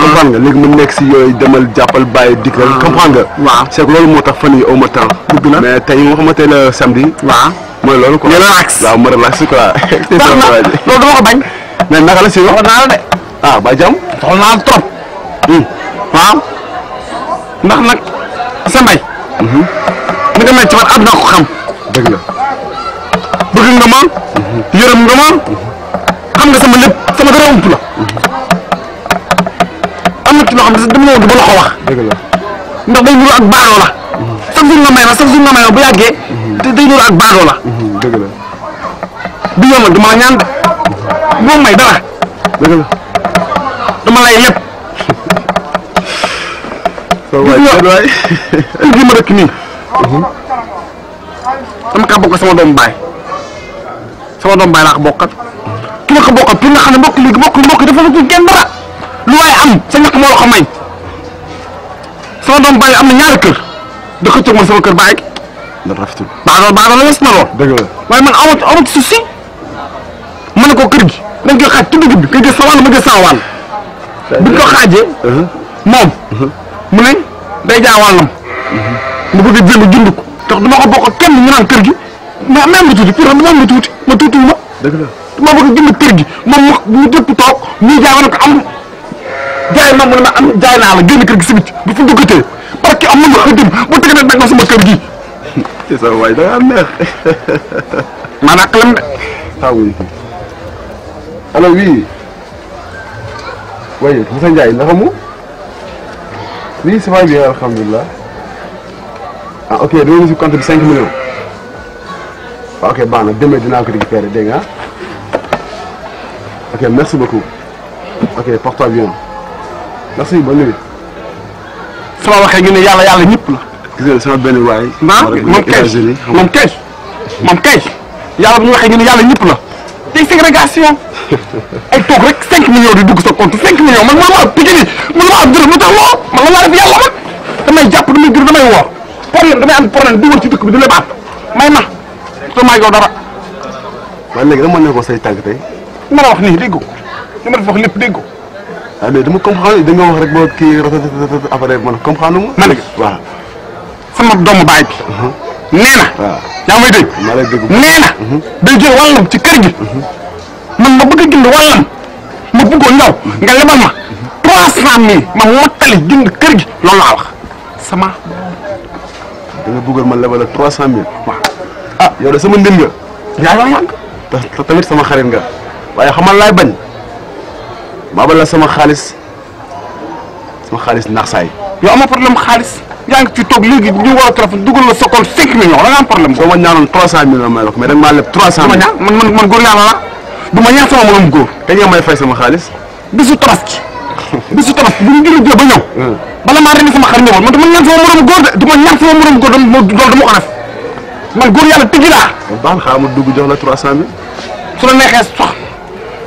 comprendre nga léegi mu nekk si yooyu demal jàppal bàyyi dikk rek comprendre nga. waaw c'est que loolu moo tax fan yi au ma temps. dëgg la mais tey nga xamante ne samedi. waaw. mooy loolu quoi relax waaw ma relax quoi. loolu dama ko bañ. mais naka la si wax naa la de. ah ba jàmm. soxla naa la trop. waaw. ndax nag sa mbay. ni nga mel ci man am naa ko xam. dëgg la. bëgg nga ma. yërëm nga ma. xam nga sama lépp sama dara ump la. am na ci loo xam ne dama la woon du ma la ko wax. dëgg la ndax day nuru ak baadoo la. chaque jour nga may ma chaque jour nga may ma bu yàggee. day nuru ak baadoo la. dëgg la bi yoon nag dama la ñaan de moom may dara. dëgg la dama lay lépp. soo waay gi ma dëkk nii. dama kaa bokk sama doomu baay laa ko bokkal. ki ma ko bokkal pour nga xam ne mbokk léegi dafa la kenn dara lu waay am sa ñàkk moo la ko may. sama doomu baay am na ñaari kër da ko cëg man sama kër baay gi. ndax rafetul baadoo la wees na lool. dëgg la waaye man amat suuf si mën na ko kër gi dañ koy xaaj tudd bi nga jël sa wàll ma jël sama wàll. buñ ko xaajee. moom mu ne day jaay wàllam. mu bëgg a jënd jund ko. tax duma ko bokk kenn ñu naan kër gi mais même lu tuuti pour même lu tuuti ma tuutiwul ma. dëgg la dama bëgg a jënd kër gi moom mu dëpp toog ñuy jaay ma ne ko am jaay ma mu ne ma am jaay naa la génn kër gi si biti bu fa duggatee parce que am na ma ko dem bu tëgg nag ma sama kër gi. c'est ça waay da ngaa neex. maanaam xelam de. ah oui. alors oui. oui Moussa Ndiaye naka mu. oui ça va bien alhamdulilah. ah ok dama gis compte bi 5 millions. ok baax na demee dinaa ko récupérer dégg nga ok merci beaucoup. ok porte-toi bien. merci bonne nuit. sama waxee ñu ne yàlla ñëpp la. gis nga sama benn waay. moom kay moom kay yàlla bu ñu waxee ñu ne yàlla ñëpp la day ségrégation ay toog rek 5 millions di dugg sa compte 5 millions man mënuma piqué nii mënuma am dërëm lu tax lool man la laa def yàlla man damay jàpp damay jur damay woor problème damay am problème di wër ci dëkk bi di lebaat may ma te maa yow dara. waaye léegi dama nekkoon say tànk tey. ma la wax nii dégg ko li ma def wax lépp dégg ko. ah mais dama comprendre da nga wax rek boo kii rafet après man comprendre ma. ma ne waaw. sama doomu baay bi. nee na. waaw yaa may dégg. maa lay dégg nee na. day jël wàllam ci kër gi. man ma bëgg a jënd wàllam ma bëggoon ñëw nga lebal ma 300 000 ma mottali jënd kër gi loolu laa wax sama. da nga bëggoon ma lebal la 300 000. waaw ah yow de sama ndin nga. yaa yoo yàgg. te tamit sama xarit nga. waaye xamal laay bañ. maa ba la sama xaalis ndax saay. yow amoo problème xaalis yaa ngi fi toog léegi ñu war a téléphone dugal la sa compte 5 millions da nga am problème. soo ma ñaanoon 300 000 may la ko mais da nga maa leb 300 000. du ma ñaan man góor yàlla la du ma ñaan sama moroom góor. kañ nga may fay sama xaalis. bisu tabaski bu ñu jëlee ba ñëw. bala maa rendi sama xar ñëwoon man du ma ñaan sama moroom góor de du ma ñaan sama moroom góor loolu dama ko def man góor yàlla tëggi laa. baax na xaaral ma dugg jox la 300 000. su la neexee sox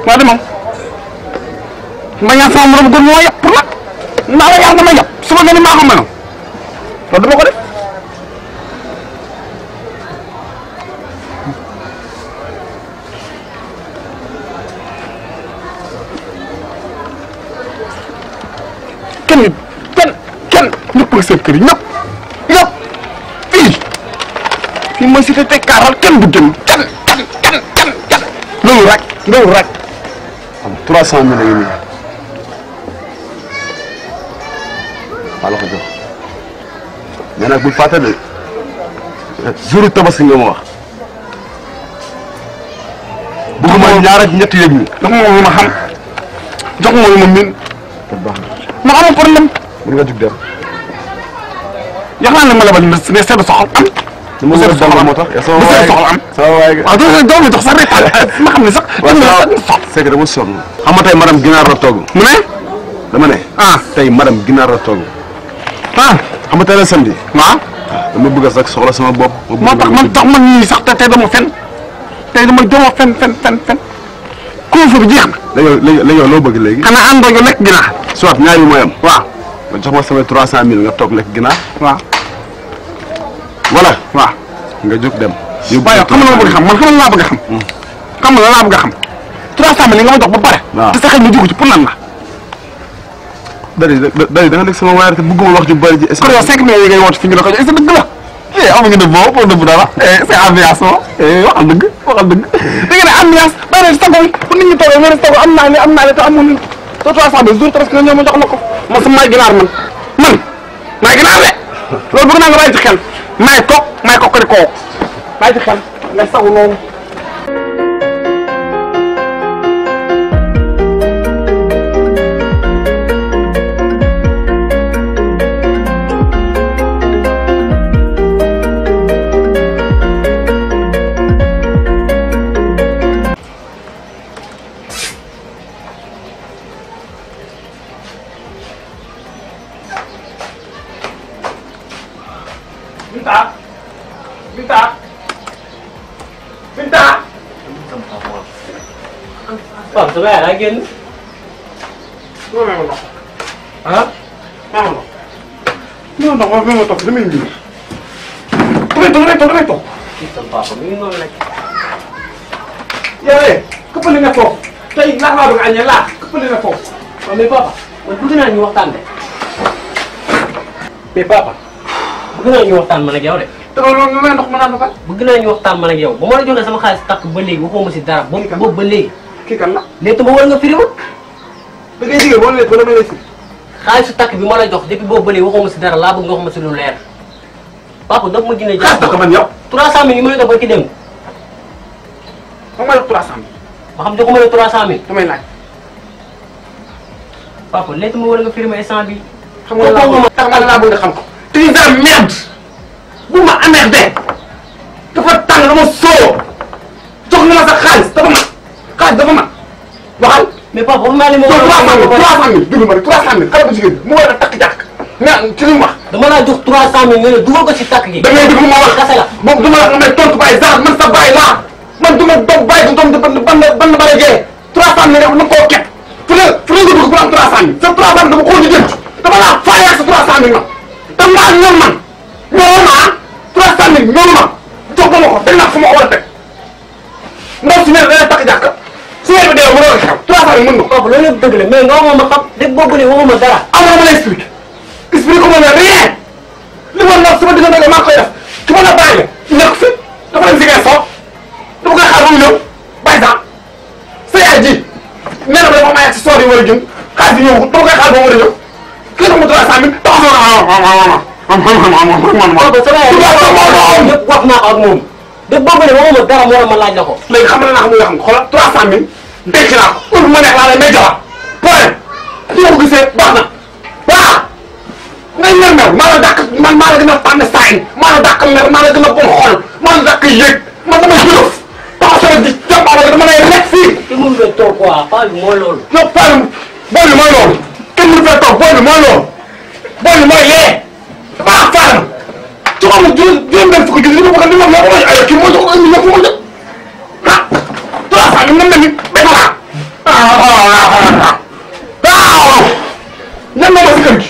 waaye de moom ma ñaan sama moroom góor moo yàpp pour nag naa la yàlla dama yàpp su ma gën a maa ko mënoon loolu dama ko def. kenn ñëpp nga seen kër yi ñëpp fii mooy cité te kaaral kenn du génn kenn loolu rek am 300 000 la ngi nii maa la ko jox mais nag bul fàtte de jour tabaski nga ma wax bëgguma ñaar ak ñett yëg ñi jox ma ma xam jox ma ma min baax ma amoon problème mën nga jug dem yax naa ne ma lebal ne sedd soxal am dama la soxla moo tax bu sedd soxal am sama waay waaw doo ma jox sax rek ma xam ne sax c'est que dama sonn xam nga tey madame ginaar la togg mu ne dama ne tey madame ginaar la togg xam nga tey la samedi waaw dama bëgg a sax soxla sama bopp moo tax man ñii sax tey dama fen tey dama fen couvre bi jeex na léegi yow loo bëgg léegi xanaa àndoo nga lekk ginaar soit ñaar yi mooy am waaw nga jox ma sama 300 000 nga toog lekk ginaar waaw voilà waaw nga jóg dem waaye xam nga la bëgg xam man xam nga laa bëgg xam xam nga laa bëgg xam 300 000 li nga ma jox ba pare te sa xel ñu dugg ci pour nan la dari da nga nekk sama waay te bëgguma wax ju bari ji kon yow 5 millions yi ngay woote fi ñu la ko jox est-ce que dëgg la amuñu ne boo pour dëgg dara c'est ambiance waxal dëgg da ngeen ne ambiance daa ne sago pour nit ñi toog nga ne sago am naa ne te amul te 300 000 jour parce que ñoo ma jox la ko man sama maay ginaar man maay ginaar de loolu bëgg naa nga bàyyi ci xel maay ko di koo bàyyi ci xel nga sagu noonu Binta. Pape sama yaay daa génn. non mais ma ndox. ah. ma ndox. non ndox ma toog damay ñëw. damay toog. sama papa mi ngi noonu rek. yow këppali nga toog tey laax laa bëgg a aññee laax këppali nga toog. waaw mais papa man bëgg naa ñu waxtaan de. mais papa bëgg naa ñu waxtaan man ak yow de. te loolu may ndox ma naan ba pare. bëgg naa ñu waxtaan man ak yow ba ma la joxee sama xaalis takk ba léegi waxoo ma si dara boobu ba léegi. kii kan la. léegi ma war nga firi ma. da ngay jigéen boo leen ba damay lay firi. xaalisu takk bi ma la jox depuis boobu ba léegi waxoo ma si dara laa bëgg nga wax ma si lu leer. papa daf ma gën a xaalis ko man yow. 300 000 yi ma la jox ba ki dem. ba ma jox 300 000. ba xam joxuma la 300 000. damay laaj. papa léegi ma war nga firi ma instant bi xam nga laa bëgg nga xam ko. te ñu dara merde. bu ma emmerdé. dafa tàng dama soo. jox nga ma sa xaalis dafa mat. xaalis dafa mat. waxal. mais papa wax naa li ma war a 300 000 déglu ma rek 300 000 xale bu jigéen bi mu war a takk jàkk mais ci li mu wax. dama laa jox 300000 nga ne dugal ko si takk gi. da ngay déglu ma wax kase la. moom du ma la may tontu bàyyi Zaa man sa bàyyi laa man du ma doom bàyyi du doom di ban bala jee 300000 rek na koo képp fu ne nga dugg pour am 300000 sa 300000 dama koo lijjanti dama laa faayaat sa 300000 ma te maa ñoom man ñoom ma 300000 ñoom ma jox ma ko teg naa fu ma ko war a teg ndaw si ne dana takk jàkka su weer bi dee ma doon xew 300000 mën nga ko. papa loolu yëpp dëgg la mais nga waxoon ma xam dëgg boobu ne waxuma dara. amoo ma la expliqué expliqué ko ma ne rien li ma nag sama diggante maa koy def su ma la bàyyi nekk fi dafa dem si ngeen soog dama koy xaar ba mu ñëw bàyyi sax sa yaay ji nee na ma dafa may ak si soor yi war a jëm xaalis bi ñëw dama koy xaar ba mu war a ñëw kii dafa ma 300000 taxaw papa sama yaay ñëpp wax naa ko ak moom dëgg boobu ne waxuma dara moo ma laaj la ko. léegi xam naa xam nga xam xoolal 300000 denc naa ko heure bu ma neex laa lay may jabar point li ma ko gisee baax na waaw ngay mer mer maa la dàq man maa la gën a tànn saa yi maa la dàq mer maa la gën a bon xol maa la dàq yéeg man damay jëlof taxaw sama di jàmbaar dama lay lekk fii. te mun nga toog quoi Paa bi mooy loolu. non Paa bi booy bi mooy loolu kenn mënu fee toog booy bi mooy loolu booy bi mooy lee baax Paa la ci xam nga juróom-benn fukki junni li ma bëgg li ma la ko ay kii moo jox ko indi ñëpp moo jël ah 300000 nga mel ni béy ma waaw ñan ma si kër gi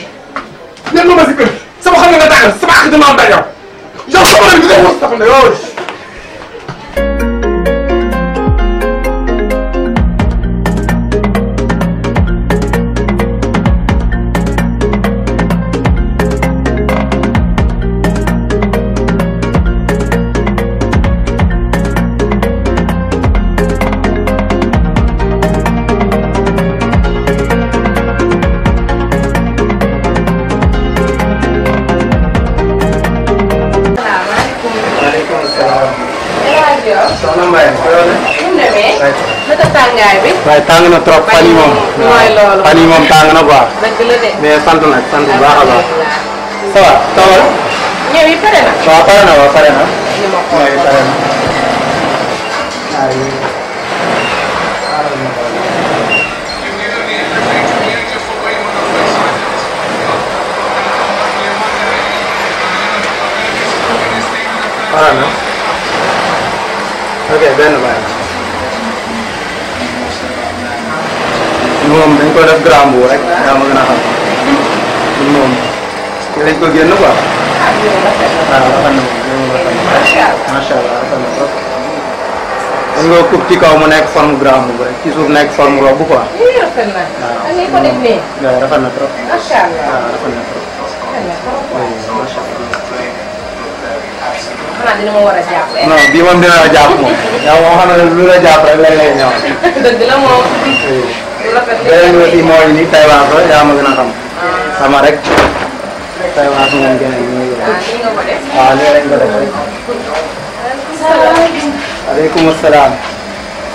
ñan ma si kër gi sama xam nga tàggal sama ak dama am yow yow sama la bi nga wax sax ne yow waaye tàng na trop fan yii moom. mooy loolu fan yii moom tàng na quoi. dëgg la de. mais sant nag sant bu baax a baax. ça va tawal. ñëw yi pare na. waaw pare na waaw pare na. li ma xool mooy pare na. pare na. ok benn bàyyi. moom dañ ko def grand bu rek yaa ma gën a xam moom lañ ko génn quoi. waaw rafet na moom macha allah rafet na trop. dañ ko coupe ci kaw mu nekk forme grand bu rek ci suuf nekk forme robe quoi. rafet na. waaw ko def nii. waaw rafet na trop. macha allah waaw rafet na trop. macha allah. xanaa dina ma war a jàpp. non bii moom dina la jàpp moom. yow moom xam ne lu la jàpp rek lay ñëw. dëgg la moom. beneen bi aussi mooy ni Taïwan ba yaa ma gën a xam. sama rek Taïwan su moom gën a ñëw. waaw lii lañ ko def rek. aleykum salaam.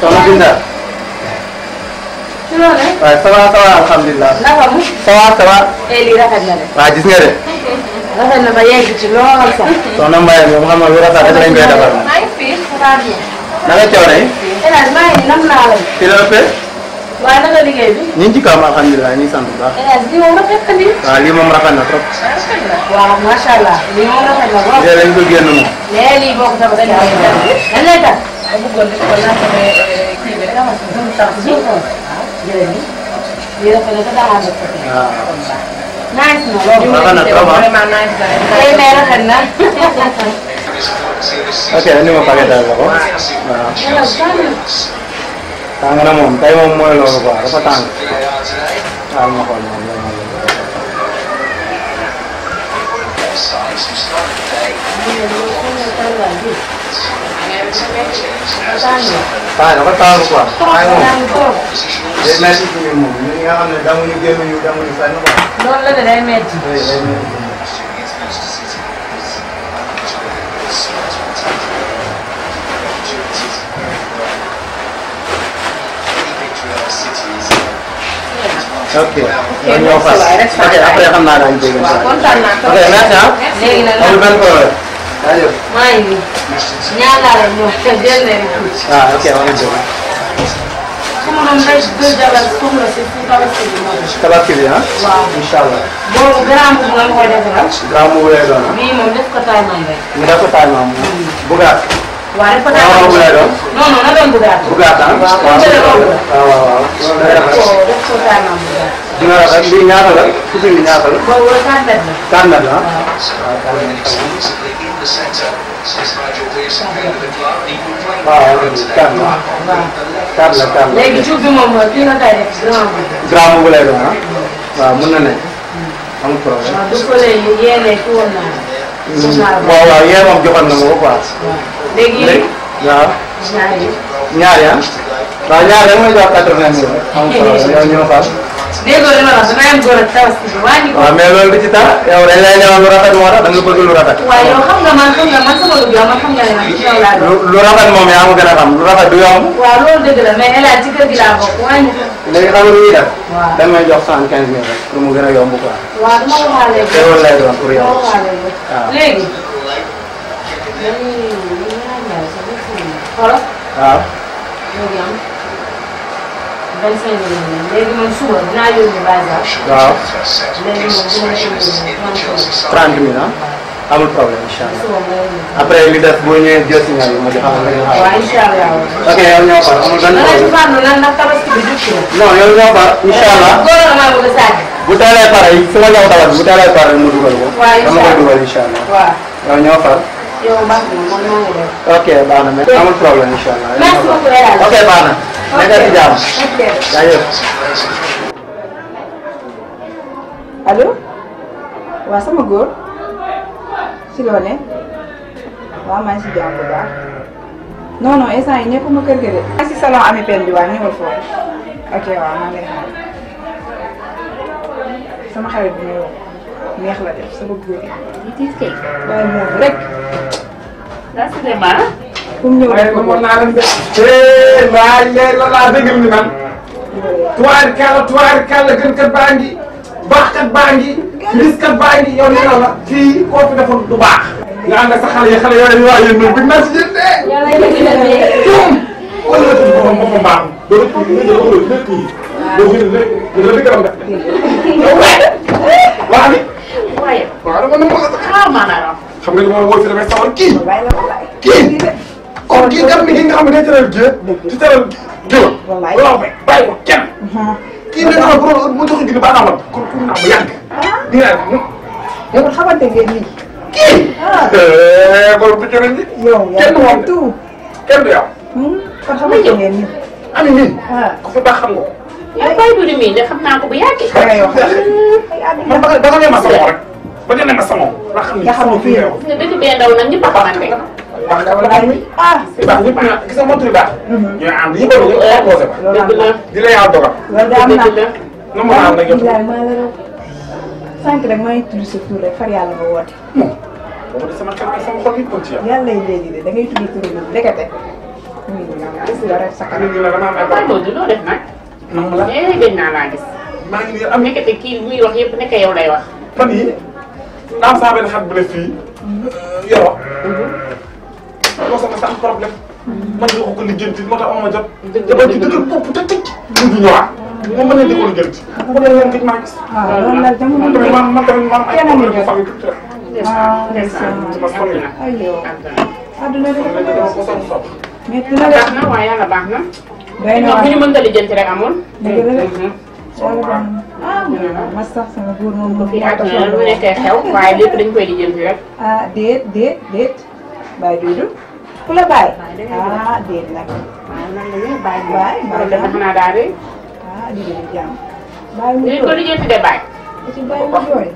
soxna Binta. waaye ça va alhamdulilah. ça va. lii rafet na de. waaw gis nga de. rafet na ba yegg ci lool sax. soxna Mbaye moom xam nga lu rafet rek lañ koy defar. maa ngi fi ça va bien. naka coono yi. Elhadj maa ngi nam naa la. fi la ëppee. waaye naka liggéey bi. ñu ngi ci kawam alhamdulilah ñu ngi sant bu baax. Elhadj lii moom rafet na nii. waaw lii moom rafet na trop. waaw macha allah lii moom rafet na trop. lii lañ ko génn moom. mais lii boo ko defee dañ lay def. dañ lay def. ma bëggoon def ko laajte kii bi rek nga xam ne sax si waaw jërëjëf lii rafet na te daa def ko. waaw. nice na loolu. rafet na trop ah. vraiment nice na. tey mais rafet na. ok indi ma paquetage la ko. waaw. tàng na moom tey moom mooy loolu quoi dafa tàng. waaw ma xool moom loolu moom. waaw dafa tàng quoi. waaye moom day métti ci ñun moom ñun ñi nga xam ne damuñu génnuñu damuñu fenn quoi. loolu la de day métti. day métti. ok. kon ñoo fas. ok après xam naa daañu dégg. waaw kontaan naa trop. ok merci ah. léegi nag amul benn problème. jaajëf. maa ngi nii. ñaan naa la ñëw te jël leen tuuti. ah ok wax nga dëgg. sama doom day deux jabar soxla si fu tabaski bi moom. tabaski bi ah. waaw incha allah. boobu grand boobu nga koy defaral. grand boobu lay doon ah. bii moom def ko taay man rek. ñu def ko taay maam. bugaat. waaw def ko taay man boobu lay doon. non non na doon bugaat. bugaat ah. waaw comme jëlee loolu la. waaw waaw. def ko taay man bugaat. dina rafet lii ñaata la coupe bi ñaata la. boobu la 4 mètres la. 4 mètres ah. waaw waaw. léegi cuub bi moom kii nga koy def grand boobu. grand boobu lay doon ah. waaw mën na ne. amul problème. waaw du ko léegi yéene ki woon naa. waaw waaw yéen moom joxoon na ma ko quoi. léegi waaw. ñaari ah. waaw ñaari da nga may jox 80 000. amul problème yow ñoo far. déggoo li ma wax dama am góor ak tabaski bi wàññi ko. waaw mais loolu du ci tax yow dañ lay ñëwal lu rafet moo tax da nga bëgg lu rafet. waaw yow xam nga man sama lu jox man xam nga ne man ci yow laa doon. lu rafet moom yaa ma gën a xam lu rafet du yomb. waaw loolu dëgg la mais El Hadj ci kër gi laa bokk wàññi ko. léegi xam nga lu ñuy def. waaw da nga may jox 75 000 rek pour mu gën a yomb quoi. waaw dama waxaale te loolu lay doon pour yow. waaw léegi. xoolal. waaw. léegi am 25 000 léegi man suba dinaa yóbbu bazar. waaw. léegi moom dina yóbbu 30 000 ah. amul problème incha allah. suba ma yóbbu. après li des boo ñëwee jël signal bi ma jox xam nga li nga xam. waaw incha allah. ok yow ñoo far amul benn dana ci problème. fànn lan ndax tabaski bi jub ci la. non yow ñoo far incha allah. góor la maa bëgg a sàcc. bu teelee pare yi su ma ñëw tawat bu teelee pare mu dugal ko. waaw incha allah dama koy dugal incha allah. waaw. yow ñoo far. yow baax na man maa ngi def. ok baax na mais amul problème incha allah. merci beaucoup El Hadj. ok baax na. nekkal ci jàmm. ok. jaajëf. allo waaw sama góor si loo ne waaw maa ngi si jàmm bu baax non non instant yi nekkuma kër ga de. maa ngi si salon Ami Pen bi waaw ñëwal foofu ok waaw maa ngi lay xaar sama xarit bi ñëw neex la def sama góor yi. waaye moom rek. fu mu ñëw rek mën naa leen def. maa ngi la laa dégg ni man. tuwaari kàlla gën kat baa ngi baax kat baa ngi lis kat baa ngi yow nee na la fii koo fi defoon du baax. nga ànd ak sa xale yooyu waa yéen ñoom bëgg naa si yéen de. yàlla yëngu la de. wala nga tudd boppam boppam baax doo dëkk yi nga jël lépp yi doo gën a lépp dina la dëgëram def. yow waa ni. waaye. waaw dama mën a. maanaam. xam nga ni moom woo fi damay sawar kii. kon kii gàtt mi gi nga xam ne day tëral géej. di tëral géwël. waaw bàyyi ko kenn. kii nga xam ne borom mu joxe gindi ba amoon kon pour naa ba yàgg. di nga yow xamante ngeen nii. kii. borom bu jëriñ li. yow kenn du moom tout. kenn du yow. kon xamante ngeen nii. ami nii. ku fi baax xam nga ko. yow Baye Doudou mii de xam naa ko bu yàgg. man ba nga ne ma sama rek ba nga ne ma sama la xam nga xam ne fii yow. nga dëkk bee ndaw nag ñëpp a xamante. baax nga wala ami. baax ñëpp ñaa gis nga moom tur baax. ñooy ànd yëpp a ñëpp proposé ba. dëgg la di la yàlla dogal. loolu daa am na. na ma naan nag yow. sànq rek maa ngi tudd sa tur rek far yàlla nga woote. boobu de sama xel sama xol yëpp ci yow. yàlla yi léegi de da ngay tudd tur bi ndekete. gis nga rek sa kanam. nit ñi la dama am ay Baye Doudou loo def nag. nam la gëj naa laa gis. maa ngi nii am nekkate kii muy wax yëpp nekk yow lay wax. fan yii daa am saa benn xat bu ne fii yoroo. loo sama sa am problème. man de ko lijjanti moo tax ma jot. dëgg ci dëgg bopp te tëj. ñu ngi ñëwaat. moom mën nañu di ko lijjanti. bu dee leen gëj maa gis. waaw loolu la jamono bi man tamit man ay problème bu famille tuuti rek. sama sonn na. ay yow àdduna bi dafa dama ko soog soog. métti na de. baax na waaye yàlla baax na. doy na ñoom waar bu ñu mën nga lijjanti rek amul. dëgg la de. yàlla baax na ma sax sama góor moom bu fi àdduna lu nekkee xew waaye lépp dañ koy lijjanti rek. ah déet Baye Doudou ku la bàyyi ah déet nag waaye nan la ñuy bàyyi bàyyi loolu dafa xanaa daal de. ah di leen jàmm bàyyi mu ñu ko lijjanti de bàyyi. ci bàyyi mu jooy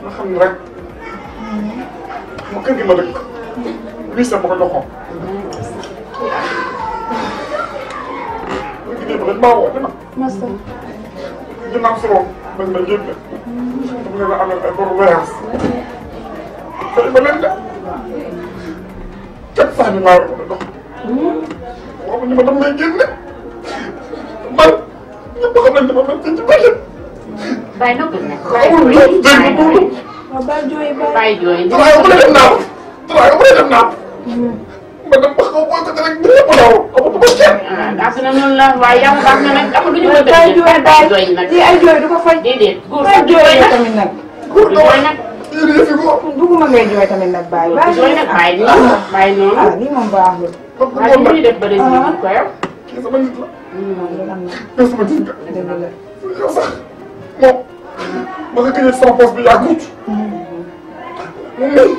ma xam ne rek ma kër gi ma dëkk lii sax ma ko joxoon. liggéey ba dañ maa woo dina. masa ginnaaw si moom dañ ma génne. dama leen a amal ay boru voyage. fay ma leen de. teg saa bi maa war a dox. boobu ñu ma dam may génne. man ñëpp xam nañ ne ma mel fii ci bëccëg. bàyyi noppi nag. amul lu dégg nga tuuti. waaw bàyyi jooy bàyyi bàyyi jooy. Turaay bu ne dem naa ko. Turaay bu ne dem naa ko. ma dem ba xaw ma ko rek ñëpp a daw amatuma daa na noonu la waaye yow baax na nag am duñu mën bay jooy bay nag lii ay jooy du ko fay. déedéet góor bay sax jooy jooy nag tamit nag. góor jooy nag dugguma ngay jooy tamit nag bay. góor jooy nag bàyyi noonu ah lii moom baaxul. waaye li ñuy def ba des minutes ko yow kii sama nit la. loolu am na kii sama nit la. dëgg la. yow sax moom ma nga gëjee sama poche bi yàggut. moom mii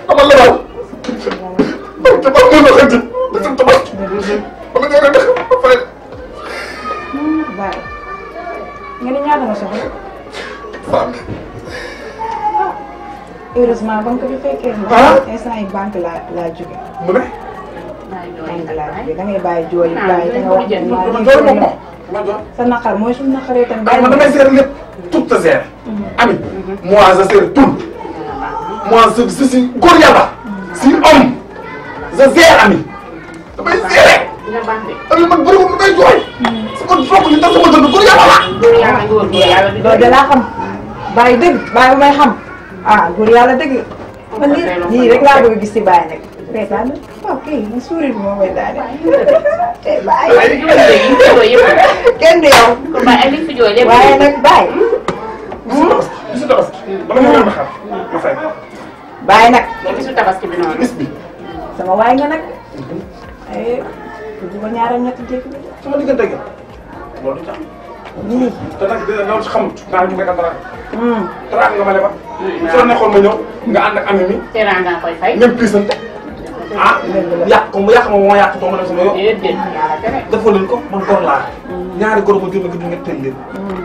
amal la daal. te ba mu mën a xënti. da dem tabaski. wala ñoo leen def ba pare. bay nga ni ñaata nga soxla. Fane. heureusement ba nga ko fi fekkee. ah instant yi banque laa jóge. mu ne. banque laa jóge da ngay bàyyi jooy bàyyi da nga wax ne maa dama ngi jooy jooy moom nag. sa naqar mooy suñu naqaree tamit. man damay gérer lépp tout te gère. Ami moi je gère tout. moi je suis góor yàlla. si homme je gère Ami. damay gérer. Ami man bëriwul lu may jooy. sama bokk ñu tas sama dënd góor yàlla la. loolu de laa xam bàyyi dëgg bàyyi ba may xam ah góor yàlla dëgg man lii rek laa bëgg gis ci bàyyi nag. reetaan na waaw kay man sourire bi moo koy daane. te bàyyi kenn du yow. waaye nag bàyyi. bisu tabaski. bala nga leen ma xam ma fay. bàyyi nag. bisu tabaski bi noonu bis bi. sama waay nga nag. ay bu ma ñaaral ñetti jékki bi. sama diggante gi loolu du tax. lii. te nag dina loolu si xamut naa ñu nekkal dara. dara nga ma lebal. soo nekkoon ma ñëw nga ànd ak Ami mi. teraanga koy fay. ngeen piisante. ah yàq ko mu yàq ma moo yàq ko ma dem sama yoon. déedéet yàlla tere. defoo leen ko man góor laa. ñaari góor ma jur nga nga teel leen.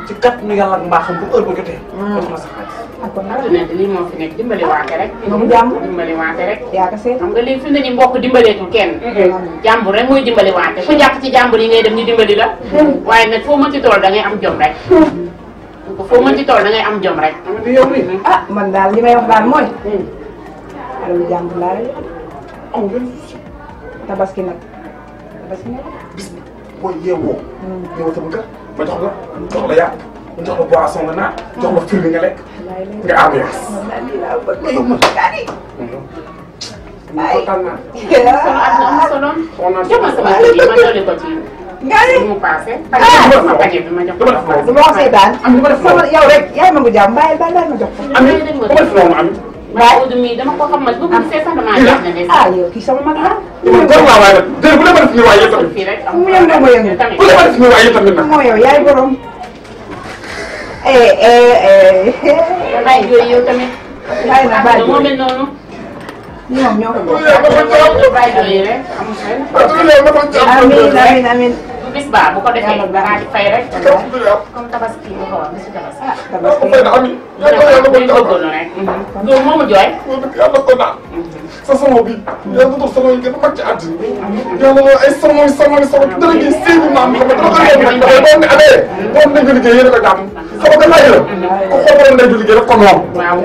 ci kat nu yàlla ak mbaaxam bu heure ba jotee. def na sa xaalis. ah kon nag adduna bi lii moo fi nekk dimbali waate rek. nga mu jàmm. dimbali waate rek. yaa ko seet. xam nga léegi fi mu ne nii mbokk dimbaleetul kenn. jàmbur rek mooy dimbali waate ku njàpp ci jàmbur yi ngay dem ñu dimbali la. waaye nag foo mën ci tool da ngay am jom rek. foo mën ci tool da ngay am jom rek. di yow nii. ah man daal li may wax daal mooy. alalu jàmbur laa lay amul benn tabaski nag tabaski nag. bis bi booy yeewoo. ñëw sama kër ma jox la yàpp ma jox la boisson nga naan jox la firnde nga lekk nga ambiance. man daal lii laa bëgg. loolu man kari. kontaan naa. solo ak na am solo. jox ma sama kii ma dolli ko ci. ngari. mu paase. dama ma paquet bi ma jox ko. du ma wax seetaan. sama yow rek yaay ma bu jàmm bàyyi bàyyi ma jox ko. Ami dama def noonu Ami. waaw Oudou mii dama ko xamal bu ko gisee sax damaa jaaxle ne. ah yow kii sama mag la. man góor laa waaye nag déedéet bu leen ma def nii waaye yéen tamit. fii rek am mu yëngu ma yëngu. bu leen ma def nii waaye yéen tamit nag. moo yow yaay borom. bàyyi yooyu yow tamit. bàyyi na bàyyi moo mel noonu. ñoom ñoo ko bokk. bàyyi yooyu rek amul fenn. amiin amiin amiin. bu bis baa bu ko defee danaa di fay rek. comme tabaski nga ko wax bisu tabaski. tabaski. ñu bëggoon rek. loolu moomu jooy. yàlla ko naan sa sama bi yàlla doon sama yi gën a mag ci àddina yàlla loolu ay sama dara gi séebu maam xam nga dama ko yomb nag dafay doon ne amee moom nañ ko liggéey yéen a ko jàmm sama gën laa yërëm ko xooloon nañ ko liggéey rek kon moom waaw.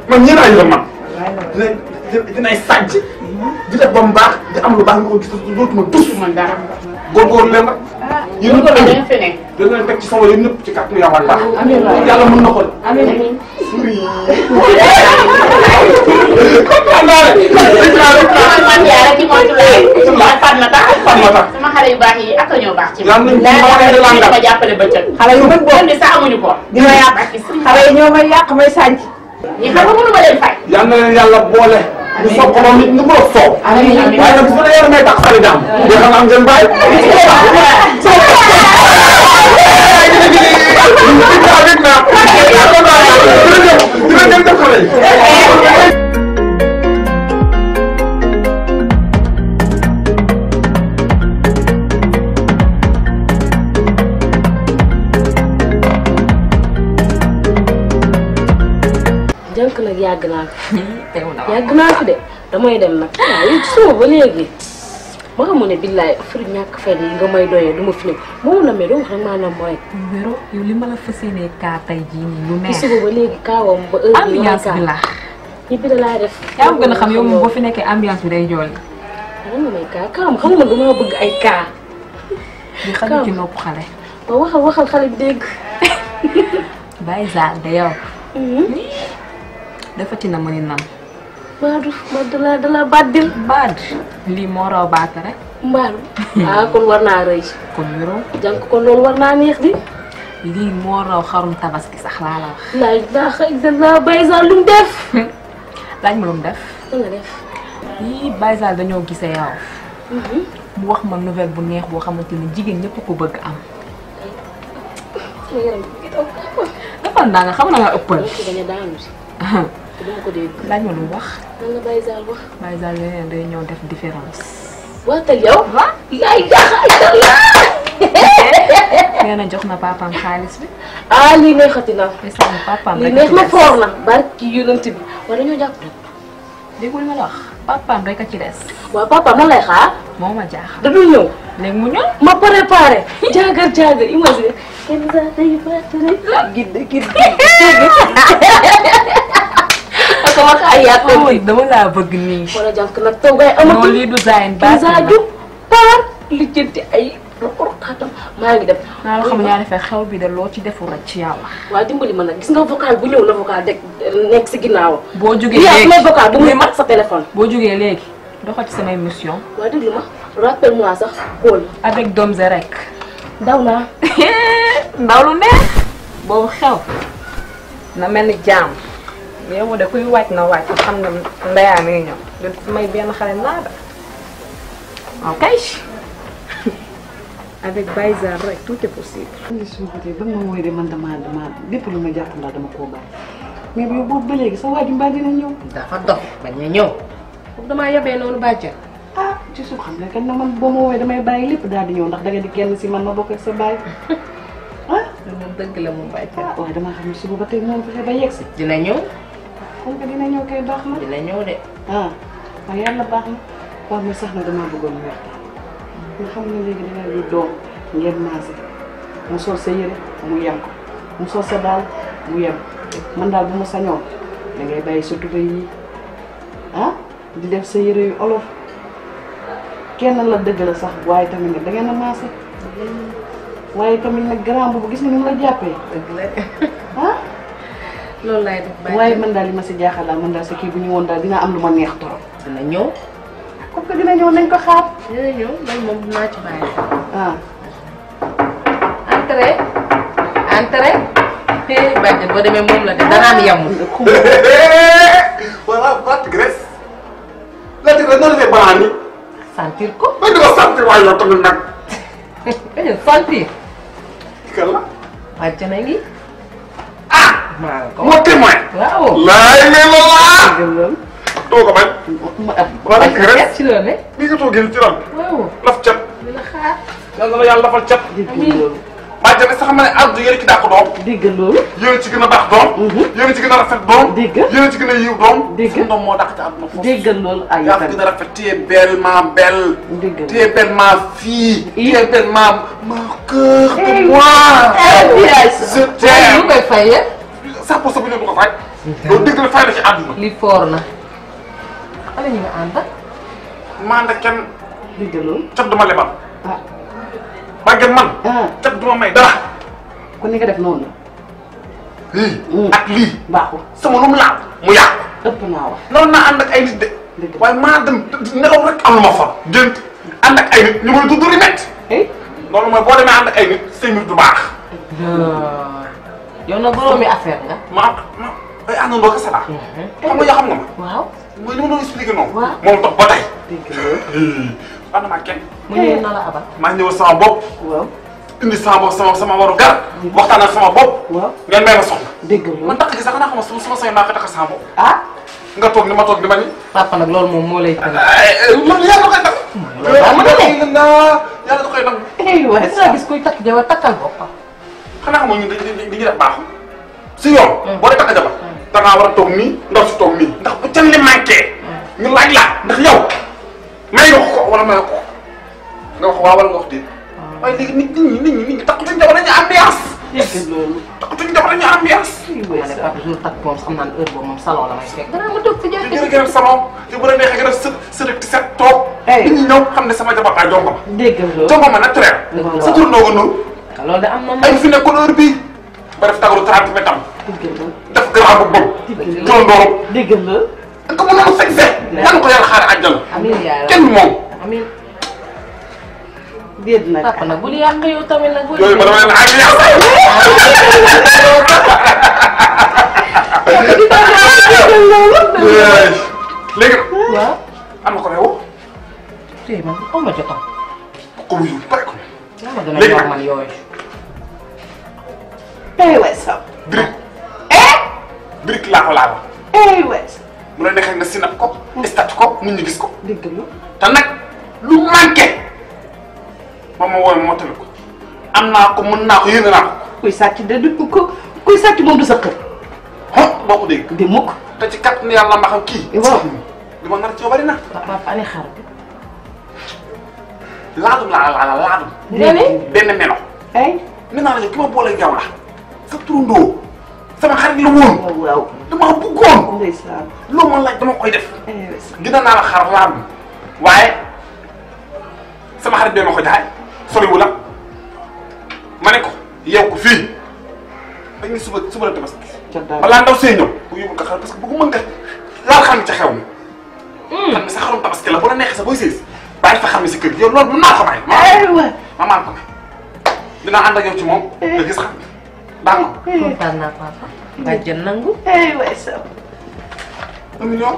man ñii laa yërëm man dinay sàcc di def ba mu baax di am lu baax nga ko gis dootuma tus man dara. góorgóorlu leen nag yéen ñëpp dañ dañu fi nekk. dañ leen teg ci sama yéen ñëpp ci kàttu yàlla baax amiin waay. yàlla mën na ko amiin. kontaan naa de man yaa rek ci moytu laay. Fatmata. sama xale yu baax yi ak a ñoo baax ci yàlla nañu ko waxee de man. ma jàppale bëccëg. xale yu bëgg boobu ni sax amuñu ko. di ma yàq xale yi ñoo may yàq may sànc. ñi xam nga mënu ma leen fay. yal na leen yàlla boole. ñu soog ko moom nit ñi mën a soow. amiin amiin waaye nag bu dee yàlla may tax xarit am. yoo xam ne am ngeen bàyyi. dina def xale yi. jànk nag yàgg naa fi yàgg naa fi de damay dem nag waaw yow ci suba ba léegi ma xamoon ne billaay affaire ñàkk fayda yi nga may doyee du ma fi ne moomu la mais doo wax rek maanaam mooy Vero yow li ma la fas yéenee kaa tey jii nii lu ci neex suba ba léegi kaawam ba heure bi ambiance bi la ñibbi da laa def yaa ma gën a xam yow moom boo fi nekkee ambiance bi day jool xam nga may kaa kaawam xam nga man damaa bëgg ay kaa di xaju ci nopp xale waaw waxal xale bi dégg bàyyi zaal de yow dafa ci na mëni nam baadu ma dalaa bàddil baad lii moo raw baata rek mbaalu ah kon war naa rëy kon wéroo jànk kon loolu war naa neex di lii moo raw xarum tabaski sax laa la wax laaj daa xëy na Baye Zale lu mu def laaj ma lu mu def lan nga def yii Baye Zale dañoo gisee yow mu wax ma nouvelle bu neex boo xamante ni jigéen ñëpp ko bëgg am dafa naa nga xam na nga ëppal bañ a daanu si dama ko dégg laaj ma lu mu wax lan la Baye Zale wax Baye Zale leneen day ñëw def différence waatal yow yaay jaxal la nee na jox na papaam xaalis bi ah lii neexati na sama papaam lii neex na foor na barki yonent bi wala ñoo jàpp déggul ma la wax papaam rek a ci des waaw papa man lay xaar moo ma jaaxal da dul ñëw léegi mu ñëw ma préparé jaagar jaagar imagine kenn saa day fàttali gidde sama xaar yaa dama laa bëgg nii wala jànk nag taw ngay amatul lii du zayin kenn saa du paar lijjanti ay xatam maa ngi dem naa la xam ñaari fe xew bi de loo ci deful rek ci yàlla waaw dimbali ma nag gis nga vocal bu ñëw na vocal de nekk si ginnaaw boo jógee léegi léegi may vocal bu muy mat sa téléphone boo jógee léegi doxal ci samay mission waaw déglu ma rappelle moi sax xool avec Domze rek daw naa ndaw lu neex boobu xew na mel ni jaam yow de kuy wàcc na wàcc xam nga ndeyaa mi ñëw du may benn xale naa da ok avec Baye Zale rek tout est possible. suñu côté ba ma wooy de man dama lépp lu ma jàpp ndax dama koo bàyyi mais yow boobu ba léegi sa waaju mbaa dina ñëw. dafa dox bañ a ñëw. foofu damaa yóbbee noonu bàjjen. ah ci suuf xam ne kan na man boo ma wooyee damay bàyyi lépp daal di ñëw ndax danga di kenn si man ma bokk ak sa baay ah. moom dëgg la moom bàjjen. ah waaye damaa xam ne suba ba tey moom fexe ba yegg si. dina ñëw. comme que dina ñëw kay baax na. dina ñëw de. ah waaye yàlla baax na waaw mais sax na damaa bëggoon mu waxtaan. nga xam ne léegi dangay di doom ngeen maase mu sol sa yére mu yem ko mu sol sa daal mu yem man daal bu ma sañoon da ngay bàyyi sa tubéy yi ah di def sa yére yu olof kenn la dëgg la sax waaye tamit nag da ngeen a maase waaye tamit nag grand boobu gis nga ni mu la jàppee. dëgg la ah. loolu laay def waaye man daal li ma si jaaxal daal man daal sa kii bu ñu woon daal dina am lu ma neex trop. dina ñëw. comme que dina ñëw nañ ko xaar. dina ñëw loolu moom dinaa ci bàyyi. ah. entrée. entrée. bàjjen boo demee moom la de dana am yamul. voilà Fatou Grèce. la dëgg la noonu la banaan ni. sentir ko. ba di ko sentir waaye yow tamit nag. dañu sentir. kër la. bàjjen a ngi. ah. maa ko moo témoin. waaw. laay lay la laa. doo ko bañ. wala ci loolu ne. bi nga toogee ci lan. waaw. laf cat. dina xaar. yàlla na yàlla lafal cat. amiin. bàjjen sax xam na ne àdduna yéen a ci dàq doom. dégg loolu. yéen a ci gën a baax doom. yéen a ci gën a rafet doom. dégg yéen a ci gën a yiw doom. dégg suñu doom moo dàq ci àdduna foofu. dégg loolu ay yaa fi gën a rafet tu es belle ma belle. dégg tu es belle ma fille. tu es belle ma cœur de moi. je t'aime. lu koy fayee. sax pour sa bu ñu du ko fay. loolu dégg la fay na ci àdduna. li foor na. xale ñu nga ànd. man de kenn. dégg loolu. cat duma lebal. ah. bàggen man. ah. cat duma may dara. kon ni nga def noonu la. lii ak lii. baaxul. sama lu mu laal mu yàqu. ëpp naa wax. noonu naa ànd ak ay nit de. waaye maa dem nelaw rek am lu ma far. gént ànd ak ay nit ñu koy tudd rimet. loolu mooy boo demee ànd ak ay nit say mbir du baax. yow nag boroomi affaire nga. ma ay àndandoo kese laa. xam nga yoo xam nga ma. waaw. mooy li ma doon expliqué noonu. waaw moom tax ba tey. dégg loolu. ànd maa kenn. mu ñëw na la abal. maa ñëw sama bopp. waaw. indi sama bopp sama waru gar. waxtaan ak sama bopp. waaw. ngeen may ma soxla. dégg loolu. man takk gi sax xanaa xam nga sama soxla naa ko takk sama bopp. ah. nga toog ni ma toog ni ma ni. papa nag loolu moom moo lay tënk. man yàlla da koy def. yàlla da koy nangu. waaye dinaa gis kuy takk jabar takkal boppam. xanaa xam nga ñun dañuy def baaxul. si yoon. boo dee takk jabar. da ngaa war a toog nii ndaw si toog nii. ndax bu can li manqué. ñu laaj la ndax yow may nga ko wala may ko nga wax waaw wala nga wax déet. waaye léegi nit ñi takkatuñ jabar dañuy ambiance. dégg loolu. takkatuñ jabar dañuy ambiance. ma ne papa jour takk moom xam naa ne heure boobu moom salon la may fekk. gannaaw ma toog fi di gën a gën a salon te bu la neexee gën a së ti set toog. nit ñi ñëw xam ne sama jabar daa jongo ma. dégg loolu. jongo ma naturel. sa tur ndoo nga noonu. loolu de am na ay fi nekkoon heure bii ba def tagalu 30 mètres am. dégg loolu. def grand bu bon. jël ndoorom. dégg loolu. da nga ko mënoon sañ se. yan ko yàlla xaare àjjana. amiin yaa kenn moom. amiin. déet nag papa nag bul yàq yow tamit nag. yooyu ma dama leen àgg yàlla. léegi nag. waaw. am na ko ne woo. tey man xaw ma jotam. ko wuyu pare ko. yaa ma gën a ñor man yooyu. weesam. brique. brique laa ko laal. wees. mu la neexee nga sinap ko. stat ko nit ñi gis ko. dégg nga. te nag lu manqué. moom moo woowee moo tënk ko. am naa ko mën naa ko yéene naa ko. kuy sàcc de du ko kuy sàcc moom du sa kër. boo ko dégg. di mukk. te ci kat ni yàlla ma xam kii. waaw. li ma nar ci yow bari na. papa ani xar bi. laadum laadum. nga ni benn melo. ay. nee naa la ki ma boole yow la. sa turandoo. sama xarit la woon. waaw. dama bëggoon. ndeysaan. loo ma laaj dama koy def. wees. gina naa la xar laadum. waaye sama xarit bee ma ko jaay. soriwul la. ma ne ko yeew ko fii. dañuy suba la tabaski. balaa ndaw see ñëw. bu yóbbul ko xar parce que bëggu mën nga laal xam ca xew mi. xam ne sa xarum tabaski la bu la neexee sa booy sées. bàyyi fa xam ne si kër gi yow loolu mën naa ko bàyyi. ma maan ko dinaa ànd ak yow ci moom. nga gis xam daa ko. kontaan naa papa. bàjjen nangu. weesam. 1 million